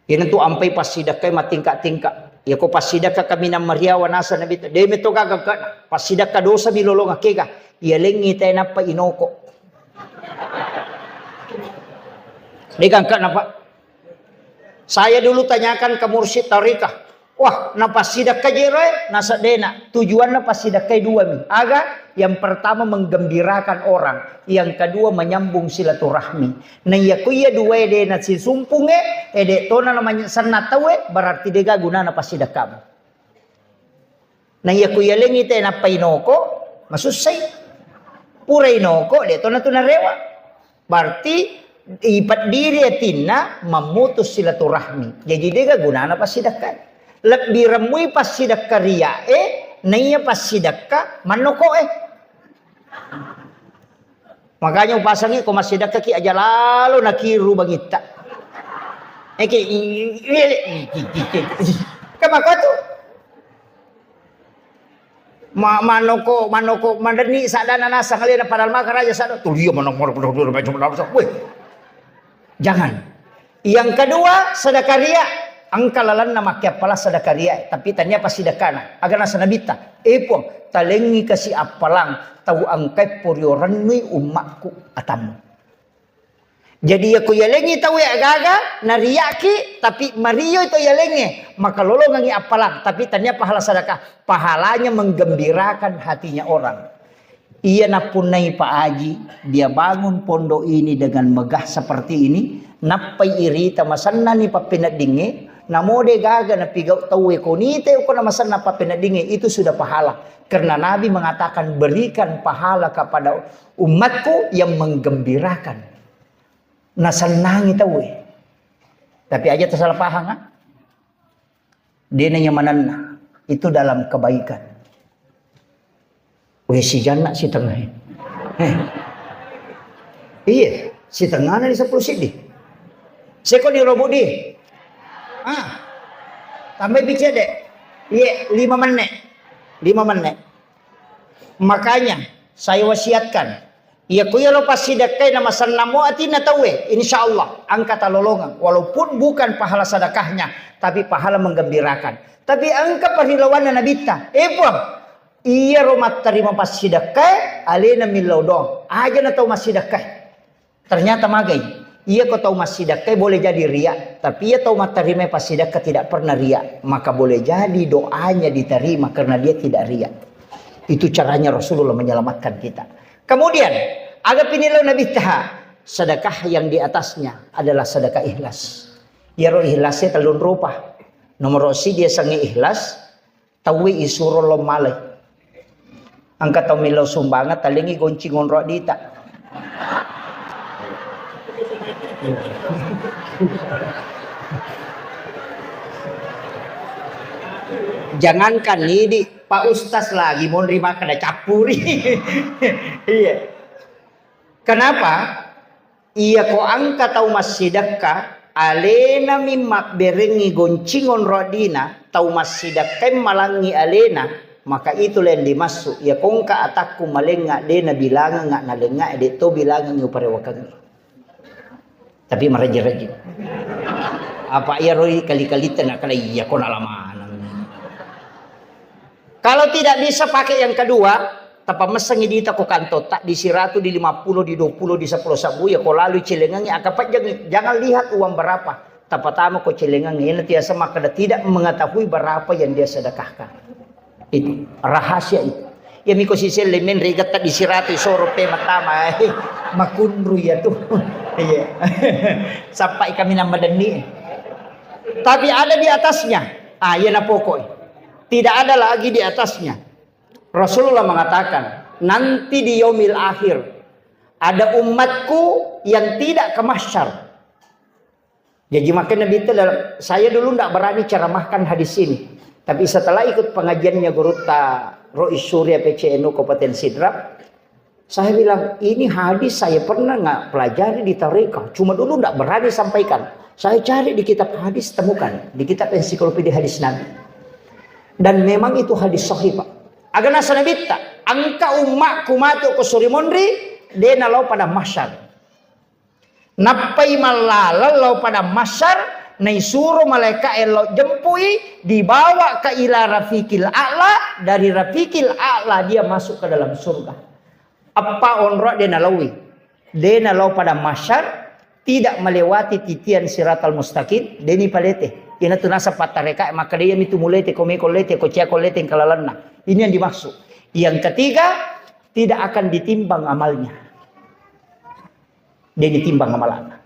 Ini tu ampai passidakkai matingka-tingka. Ya ko passidakka kaminang mariawa nasa Nabi, de meto gaga kana. Passidakka dosa mi lolong akega. Iya lengi te nappa inoko. De gangka napa? Saya dulu tanyakan ke mursyid tarikah. Wah, na passidakka jero e, na seddena. Tujuanna passidakkai dua mi. Aga? Yang pertama menggembirakan orang, yang kedua menyambung silaturahmi. Na iya ku iya dua e de na sisumpunge, e de tona na manye-, senna tau e, berarti de ga gunana passidakkamu. Na iya ku yalengi te nappa inoko, masussai. Pura inoko, de tona tu narewa. Berarti ipeddiri atinna memutus silaturahmi. Jadi de ga gunana passidakka. Lebbi remmui passidakka ria e, naiya passidakka mannoko e. Makanya upasangi ko massidakka ki aja lalo nakiru bangitta. Eki, kan mako tu. Ma-, manoko, manoko, madenni saddana nasang alena padahal maka raja sadda. Tulia manok, manok, manok, manok, manok, manok. Weh. Jangan. Yang kedua, sedekah ria. Engka lalenna makkeappalang sedekah ria, tapi tania passidekana. Aga nasa Nabitta, "Eh Puang, talengi kasi appalang tau engkai porio rennui ummakku atammu." Jadi, iya ko yalengi tau e agaga, nariaki, tapi mario to yalengi, maka lolongangi appalang, tapi tania pahala sedekah, pahalanya menggembirakan hatinya orang. Iya nappunnai Pak Aji, dia bangun pondok ini dengan megah seperti ini, nappai irita masennani pappeneddingnge, namo de gaga napigau tau e ko nite ko na masenna pappeneddingnge, itu sudah pahala. Karena Nabi mengatakan, "Berikan pahala kepada umatku yang menggembirakan." Nasennangi tau e. Tapi aja tersalah paham, ha? Dena nyamananna. Itu dalam kebaikan. Weh, sijanna sitengah e. Eh. Iya, sitengah na di sepuluh siddi. Seko ni robot di. Ah. Tambai picet de. Iya, lima menit. Lima menit. Makanya, saya wasiatkan, iya ku iyaro passidekkai na masennammo atinna tauwe, insya Allah, engka talolongeng. Walaupun bukan pahala sedekahnya, tapi pahala menggembirakan. Tapi engka parilawanna Nabitta, eh Puang, iyaro mattarima passidekkai, alena millau doang. Aja na tau massidekkai. Ternyata magai. Iya ko tau massidekkai boleh jadi ria, tapi iya tau mattarima passidekka tidak pernah ria, maka boleh jadi doanya diterima karena dia tidak ria. Itu caranya Rasulullah menyelamatkan kita. Kemudian, aga pinilau Nabitta, sedekah yang di atasnya adalah sedekah ikhlas. Iyaro ikhlasnya telung rupa. Nomor siddi sangi ikhlas, tauwe isuro lo malai. Engka tau millau sumbangan, talengi gonci ngonro dita. Jangankan idi, Pak Ustaz lagi monri makkeda cappuri. Iya. Kenapa? Iya ko engka tau massidekka, alena mi mabberengngi goncing onro addina, tau massidekka malangngi alena, maka itulah yang dimaksud. Iya ko engka atakku malengnga, de nabilangengnga nalengnga, de to bilangengngi uparewakengngi. Tapi marejjing-rejjing. Apa iya roi kali-kali tena kada iya ko nalamaneng. Kalau tidak bisa pakai yang kedua, tapamessengi dita ko kantor, tak di siratu, di lima puluh, di dua puluh, di sepuluh sabu, ya ko lalu cilengengi, angka pejjeng, jangan lihat uang berapa. Tapatama ko cilengengi, ini tiasa makkeda tidak mengetahui berapa yang dia sedekahkan. Itu rahasia itu. Ya miko siselle men regetta di siratu soro pe matama, eh, makunru ya tuh. Iya. Sampai kami nambah denni. Tapi ada di atasnya. Ah, iya na pokok. Tidak ada lagi di atasnya. Rasulullah mengatakan, nanti di yaumil akhir ada umatku yang tidak ke mahsyar. Jadi makanya Nabi itu dalam, saya dulu ndak berani ceramahkan hadis ini. Tapi setelah ikut pengajiannya gurutta Rois Surya P C N U Kabupaten Sidrap, saya bilang, ini hadis saya pernah nggak pelajari di tarekat. Cuma dulu ndak berani sampaikan. Saya cari di kitab hadis, temukan. Di kitab ensiklopedia hadis Nabi. Dan memang itu hadis sahih, Pak. Agana sanabitta, engka ummakku matu ko suri monri, dena lao pada mahsyar. Nappai mallalang lao pada mahsyar, naisuro malaika lao jempui, dibawa ke ila rafiqil a'la, dari rafiqil a'la dia masuk ke dalam surga. Eppa onro de nalaui. De nalao pada mahsyar, tidak melewati titian siratal mustaqim, deni palete. Ina tu nasa pattareka, maka de mitu mulete, kome kolete, kocia kolete, kalalanna. Ini yang dimaksud. Yang ketiga, tidak akan ditimbang amalnya. De nitimbang amalana.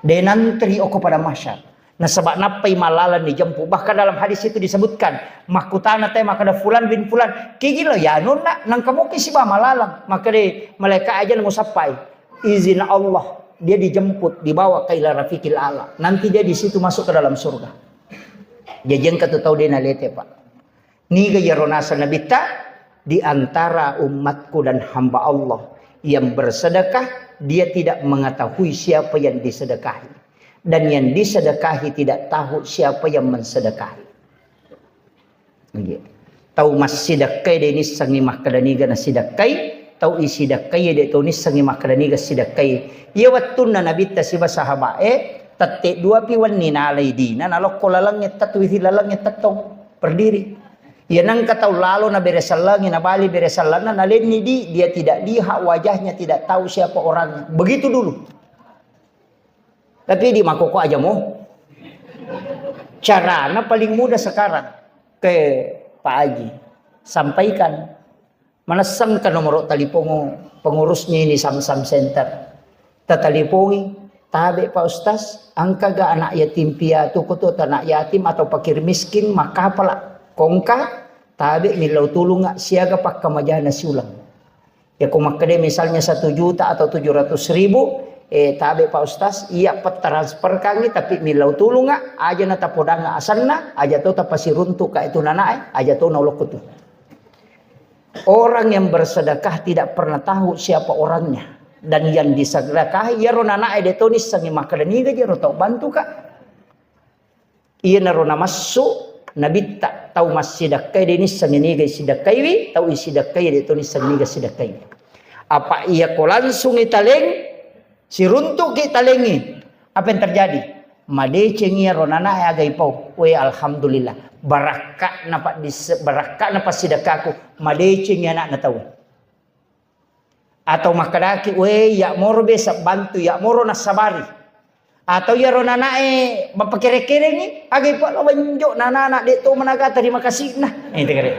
De nantri oko pada mahsyar. Nasaba nappai malalang dijempu. Bahkan dalam hadis itu disebutkan, makkutana te makkeda fulan bin fulan, kigi lo ya nonna, nangka moki siba malalang. Maka de malaika aja namo sappai. Izin Allah, dia dijemput, dibawa ke ila rafiqil a'la. Nanti dia di situ masuk ke dalam surga. Jadi engka tu tau de nalete, Pak. Niga iyaro naseng Nabitta, di antara umatku dan hamba Allah yang bersedekah, dia tidak mengetahui siapa yang disedekahi. Dan yang disedekahi tidak tahu siapa yang mensedekahi. Nggih. Tau massidekkai de nissengngi makkeda niga nasidekkai, tau isidekkai de to nissengngi makkeda niga sidekkai. Iya wettunna Nabitta siba sahabae, tette dua pi wenni nalai dina, nalokko lalengnge tettu, isi lalengnge tettong berdiri. Iya nengka tau lalo na bere sellengi, na bali bere sellenna, nalenni di, dia tidak lihat wajahnya, tidak tahu siapa orangnya. Begitu dulu. Tapi di makoko aja mo. Carana paling mudah sekarang ke Pak Haji. Sampaikan. Manessengka nomoro talipong pengurusnya ini Samsam Center. Tatalipongi, tabe Pak Ustaz, engka ga anak yatim piatu, kutu anak yatim atau fakir miskin, makapala kongka, tabe millau tulunga siaga pakkamajana siulang. Ya ko makkeda misalnya satu juta atau tujuh ratus ribu, eh, tabe Pak Ustaz, iya petransfer kangi tapi millau tulunga, aja na tapodanga asanna, aja to tapasiruntu ka itu nanae, aja to naulokku tu. Orang yang bersedekah tidak pernah tahu siapa orangnya. Dan yang disedekahi, iyaro nanae de to nissengi makkeda niga jero tau bantu ka. Iyanaro namassu Nabitta, tau massidekkai de nissengi niga sidekkaiwi, tau isidekkai de to nissengi niga sidekkaiwi. Apa iya ko langsung italeng, siruntuki talengi, apa yang terjadi? Madeceng iyaro nanae aga ipau. We, alhamdulillah. Barakka'na paddisse-, barakka'na passidekkaku. Madeceng anakna tau. Atau makkedaki, "We, iya moro besa bantu, iya moro nassabari." Atau iyaro nanae mappakere-kerengi, aga ipau lo wenjo nanana de to managa terima kasihna. Eh, tegare.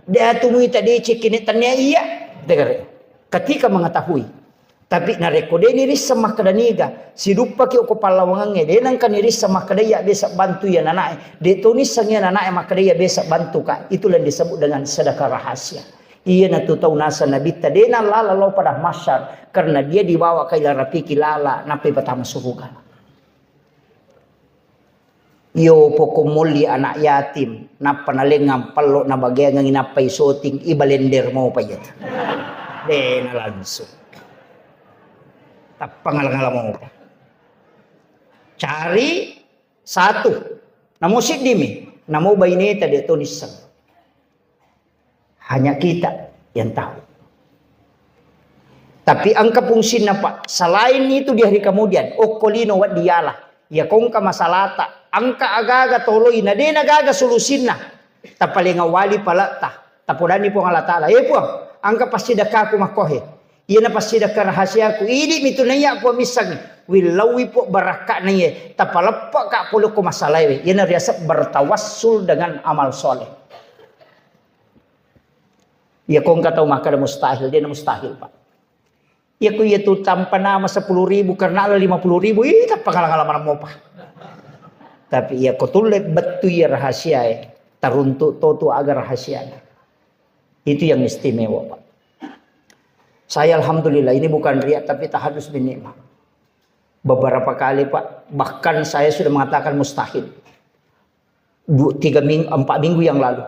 De atu muita decekki ne tania iya, tegare. Ketika mengetahui. Tapi narekko de nirisseng makkeda niga, siduppaki okko pallawangengnge, de nengka nirisseng makkeda iya besa bantu iya nanae, de to nisseng iya nanae makkeda iya besa bantu ka, itulah yang disebut dengan sedekah rahasia. Iyanatu tau naseng Nabitta, de nallala lao pada mahsyar, karena dia dibawa ke ila rafiqil a'la, nappai patama suruga. Iyo poko molli anak yatim, nappa nalengang pello nabageangengi nappa isoting, ibalender mopa iya. De' na langsung. Tappa ngala-ngala mopa. Cari satu. Namo siddimi, namo baineta de' to nisseng. Hanya kita yang tahu. Tapi engka fungsinna, Pak. Selain itu di hari kemudian, okko lino wedding yala. Iya ko engka masalata, engka aga-aga toloi, na de' na gaga solusinna. Tapalengawali paletta. Tapodanni Puang Allah Ta'ala. Eh, Puang, engka passidekkaku makkohe. Iyana passidekka rahasiaku. Idi' mitu naiya Puang missengngi. Willauwi Puang barakka'na iye. Tapaleppe'ka pole ko masalaewe. Iyana riaseng bertawassul dengan amal soleh. Iya ko engka tau makkeda mustahil, de' na mustahil, Pak. Iya ko iya tu tanpa nama sepuluh ribu karena ada lima puluh ribu, ih, tappa ngala-ngala maneng mopa. Tapi iya ko tulle bettu iya rahasiae, taruntu' to tu aga rahasiana. Itu yang istimewa, Pak. Saya alhamdulillah, ini bukan riak tapi tahadus bin nikmah. Beberapa kali, Pak, bahkan saya sudah mengatakan mustahil. Du-, tiga ming-, empat minggu yang lalu.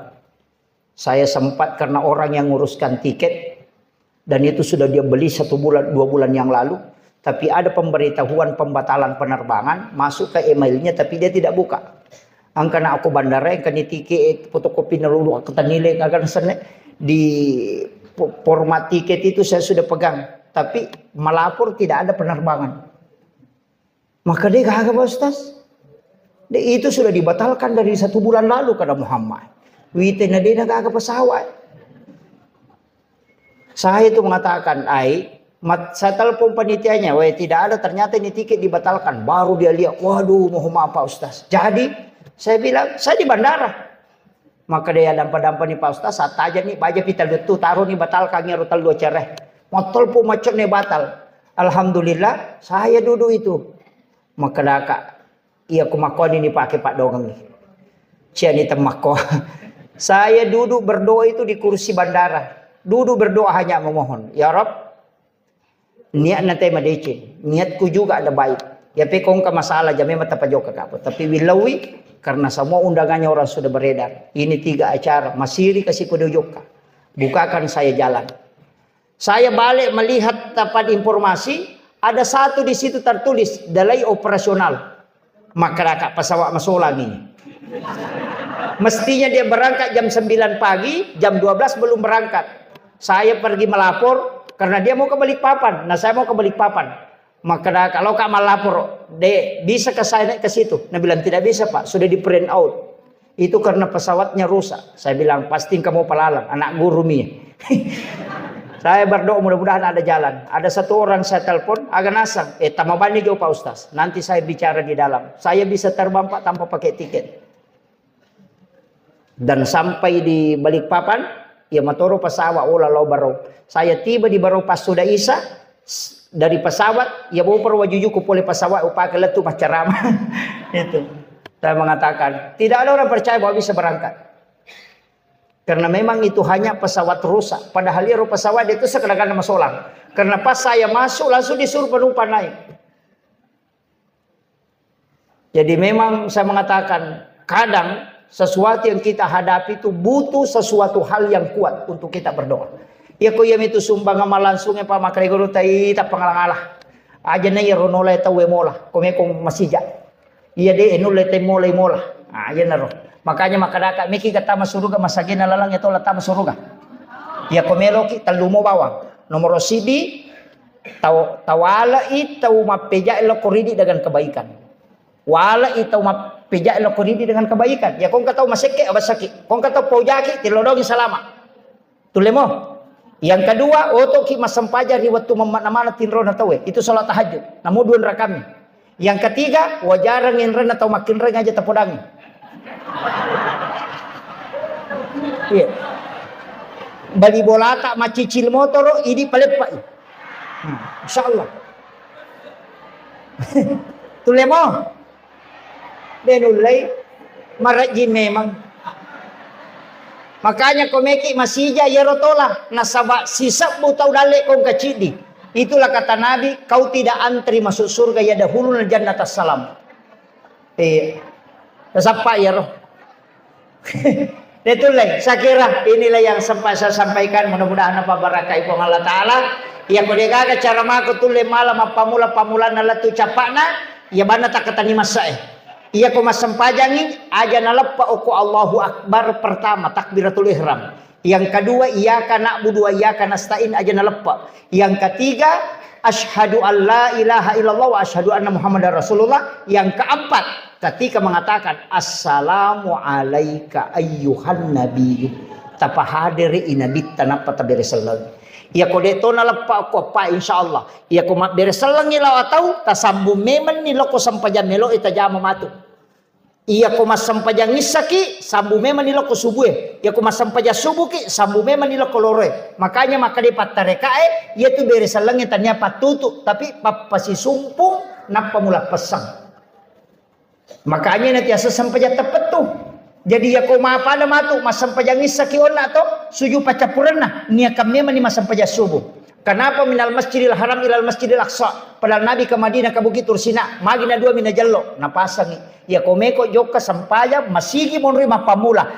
Saya sempat karena orang yang nguruskan tiket, dan itu sudah dia beli satu bulan, dua bulan yang lalu, tapi ada pemberitahuan pembatalan penerbangan masuk ke emailnya, tapi dia tidak buka. Engka na aku bandara, engka ni tiket, fotokopi na lulu, aku tanile, akan sene. Di po-, format tiket itu saya sudah pegang, tapi melapor tidak ada penerbangan. Maka de' gaga, Pak Ustaz. De', itu sudah dibatalkan dari satu bulan lalu, kata Muhammad. Wite na de' na gaga pesawat. Saya itu mengatakan, ai, mat-, saya telepon panitianya, "Weh, tidak ada, ternyata ini tiket dibatalkan." Baru dia lihat, "Waduh, mohon maaf, Pak Ustaz." Jadi, saya bilang, "Saya di bandara." Maka dia dampa-dampa ni Pak Ustaz, saat aja ni baja pita lutu, taruh ni batalkan ero tellu acara. Motor pun macet ni batal. Alhamdulillah, saya duduk itu. Makkedaka, iya ku makkoni ni pake paddoangengngi. Ciani temmakko. Saya duduk berdoa itu di kursi bandara. Duduk berdoa hanya memohon. Ya Rob, niatna te madeceng. Niatku juga ada baik. Ya pe ko engka masalah, jamai mata pajokka kapo. Tapi willaui, karena semua undangannya orang sudah beredar. Ini tiga acara, masiri kasi kudu jokka. Bukakan saya jalan. Saya balik melihat dapat informasi, ada satu di situ tertulis, delay operasional. Makkedaka pesawat masolang ini. Mestinya dia berangkat jam sembilan pagi, jam dua belas belum berangkat. Saya pergi melapor, karena dia mau ke Balikpapan, nah saya mau ke Balikpapan. Makkedaka, "Loka mallaporo, de' bisa ke saya naik ke situ?" Nabilang, "Tidak bisa, Pak, sudah di print out. Itu karena pesawatnya rusak." Saya bilang, "Pasti engka mopa lalang, anak guru mi." Saya berdoa mudah-mudahan ada jalan. Ada satu orang saya telepon, "Aga naseng?" "Eh, tamabanni jo, Pak Ustaz. Nanti saya bicara di dalam. Saya bisa terbang, Pak, tanpa pakai tiket." Dan sampai di Balikpapan, iya matoro pesawat ola lao Barong. Saya tiba di Barong pas sudah Isya, s-, dari pesawat, iya boparo wajujuku pole pesawat, upake lettu maccarama. Itu. Saya mengatakan, tidak ada orang percaya bahwa bisa berangkat. Karena memang itu hanya pesawat rusak. Padahal iyaro pesawat itu sekedar masolang. Karena pas saya masuk, langsung disuruh penumpang naik. Jadi memang saya mengatakan, kadang sesuatu yang kita hadapi itu butuh sesuatu hal yang kuat untuk kita berdoa. Iya ko iya mitu sumbangan malangsung, Pak, makare guru tai tappa ngala-ngala. Aja na iya ro nola tau e mola, ko meko masija. Iya de' nulle te mola-mola. Ah, iya naro. Makanya makkedaka, miki ka tama suruga, masagena lalang itu la tama suruga. Iya ko meloki tellu mo bawang. Nomoro sidi, tau-, tawalai tau mappeja lao ko ridi dengan kebaikan. Walai tau mappeja lao ko ridi dengan kebaikan. Ya, ko engka tau masekke, abasaki. Ko engka tau paujaki, tilodongi salama. Tullemo. Yang kedua, otoki massempajang ri wettu mamma-, namana tinrona tauwe. Itu salat tahajud. Namo dua rakami. Yang ketiga, wajareng enrenna tau makkinreng aja tapodangi. Iya. Bali bolata macicil motoro, idi paleppai. Hmm, insyaallah. Tullemo. De' nullei. Marejjing memang. Makanya ko meki masija iyaro tola, nasaba sisebbu tau dalle ko engka ciddi. Itulah kata Nabi, "Kau tidak antri masuk surga, ya dahulul jannata salam." Iya. Tasappa iyaro. Deh tulle, saya kira inilah yang sempat saya sampaikan. Mudah-mudahan apa barakai Puang Allah Ta'ala. Iya ko degaga cara mako tulle mala mappamula-pamulanna lettu cappa'na, iya banna takkatani massae. Iya ko massempajangi, aja naleppa okko Allahu Akbar pertama, takbiratul ihram. Yang kedua, iyyaka na'budu wa iyyaka nasta'in, aja naleppa. Yang ketiga, asyhadu an la ilaha illallah wa asyhadu anna Muhammadar Rasulullah. Yang keempat, ketika mengatakan, "Assalamu alaika ayyuhan nabiyyu." Tapahadere i nabitta nappa tabere selleng. Iya ko de to naleppa ko apa, insyaallah. Iya ko mabbere sellengi lao atau tasambung memenni lokko sempajang melo e tajama matu. Iya ko massempajang issaki, sambu memenni lokko subue. Iya ko massempajang subuki, sambu memenni lokko loroe. Makanya makkeda pattarekae, iya tu bere sellengnge tania pattutu, tapi pappasisumpung nappa mulappessang. Makanya natiasa sempajang teppettu. Jadi iya ko mapada matu massempajang issaki onna to, suju paccappurenna, niakan memenni massempajang subuh. Kenapa minal Masjidil Haram ilal Masjidil Aqsa? Padahal Nabi ke Madinah, ke Bukit Tursina, magi na dua mina jello, napasangi. Iya ko meko jokka sempajang, masigi monri mappammula.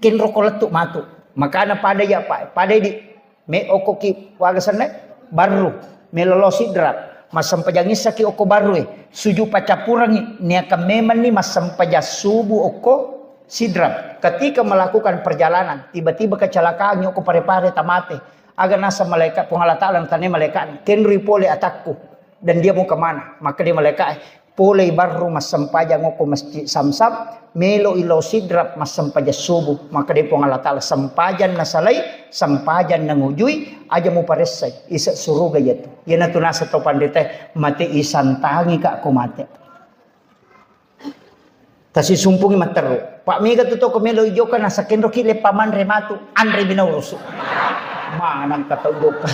Kenro ko lettu matu. Makana pada ya, Pak, pada di me okko ki waga senna, barru, melolo sidrap, massempajang issaki okko barru e, suju paccappurengi, niakan memenni massempajang subuh okko sidrap. Ketika melakukan perjalanan, tiba-tiba kecelakaan okko Pare-Pare tamate. Aga naseng malaikat, Puang Allah Ta'ala natanya malaikat, "Kenroi pole atakku, dan dia mau kemana?" Makkeda malaikat, "Polei barru massempajang okko Masjid Samsam, meloi lao sidrap massempajang subuh." Makkeda Puang Allah Ta'ala, "Sempajang nasalai, sempajang nangujui, aja muparessai, ise suruga iyatu." Iyanatu naseng tau panrita, mate isantangi ka ko mate. Tasisumpungi matteru. Pak mega tu toko melo ijoka nasakenroki leppa manre matu, anre bina urusu. Manang kata ujoka.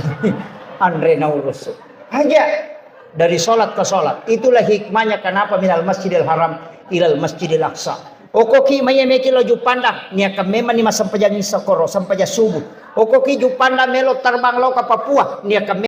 Anre na urusu. Aja dari sholat ke sholat. Itulah hikmahnya kenapa minal Masjidil Haram ilal Masjidil Aqsa. Okoki maya meki lo Juppandang, niakan memang ni massempajang issa koro, sempajang subuh. Okoki Juppandang melo terbang lo ke Papua, niakan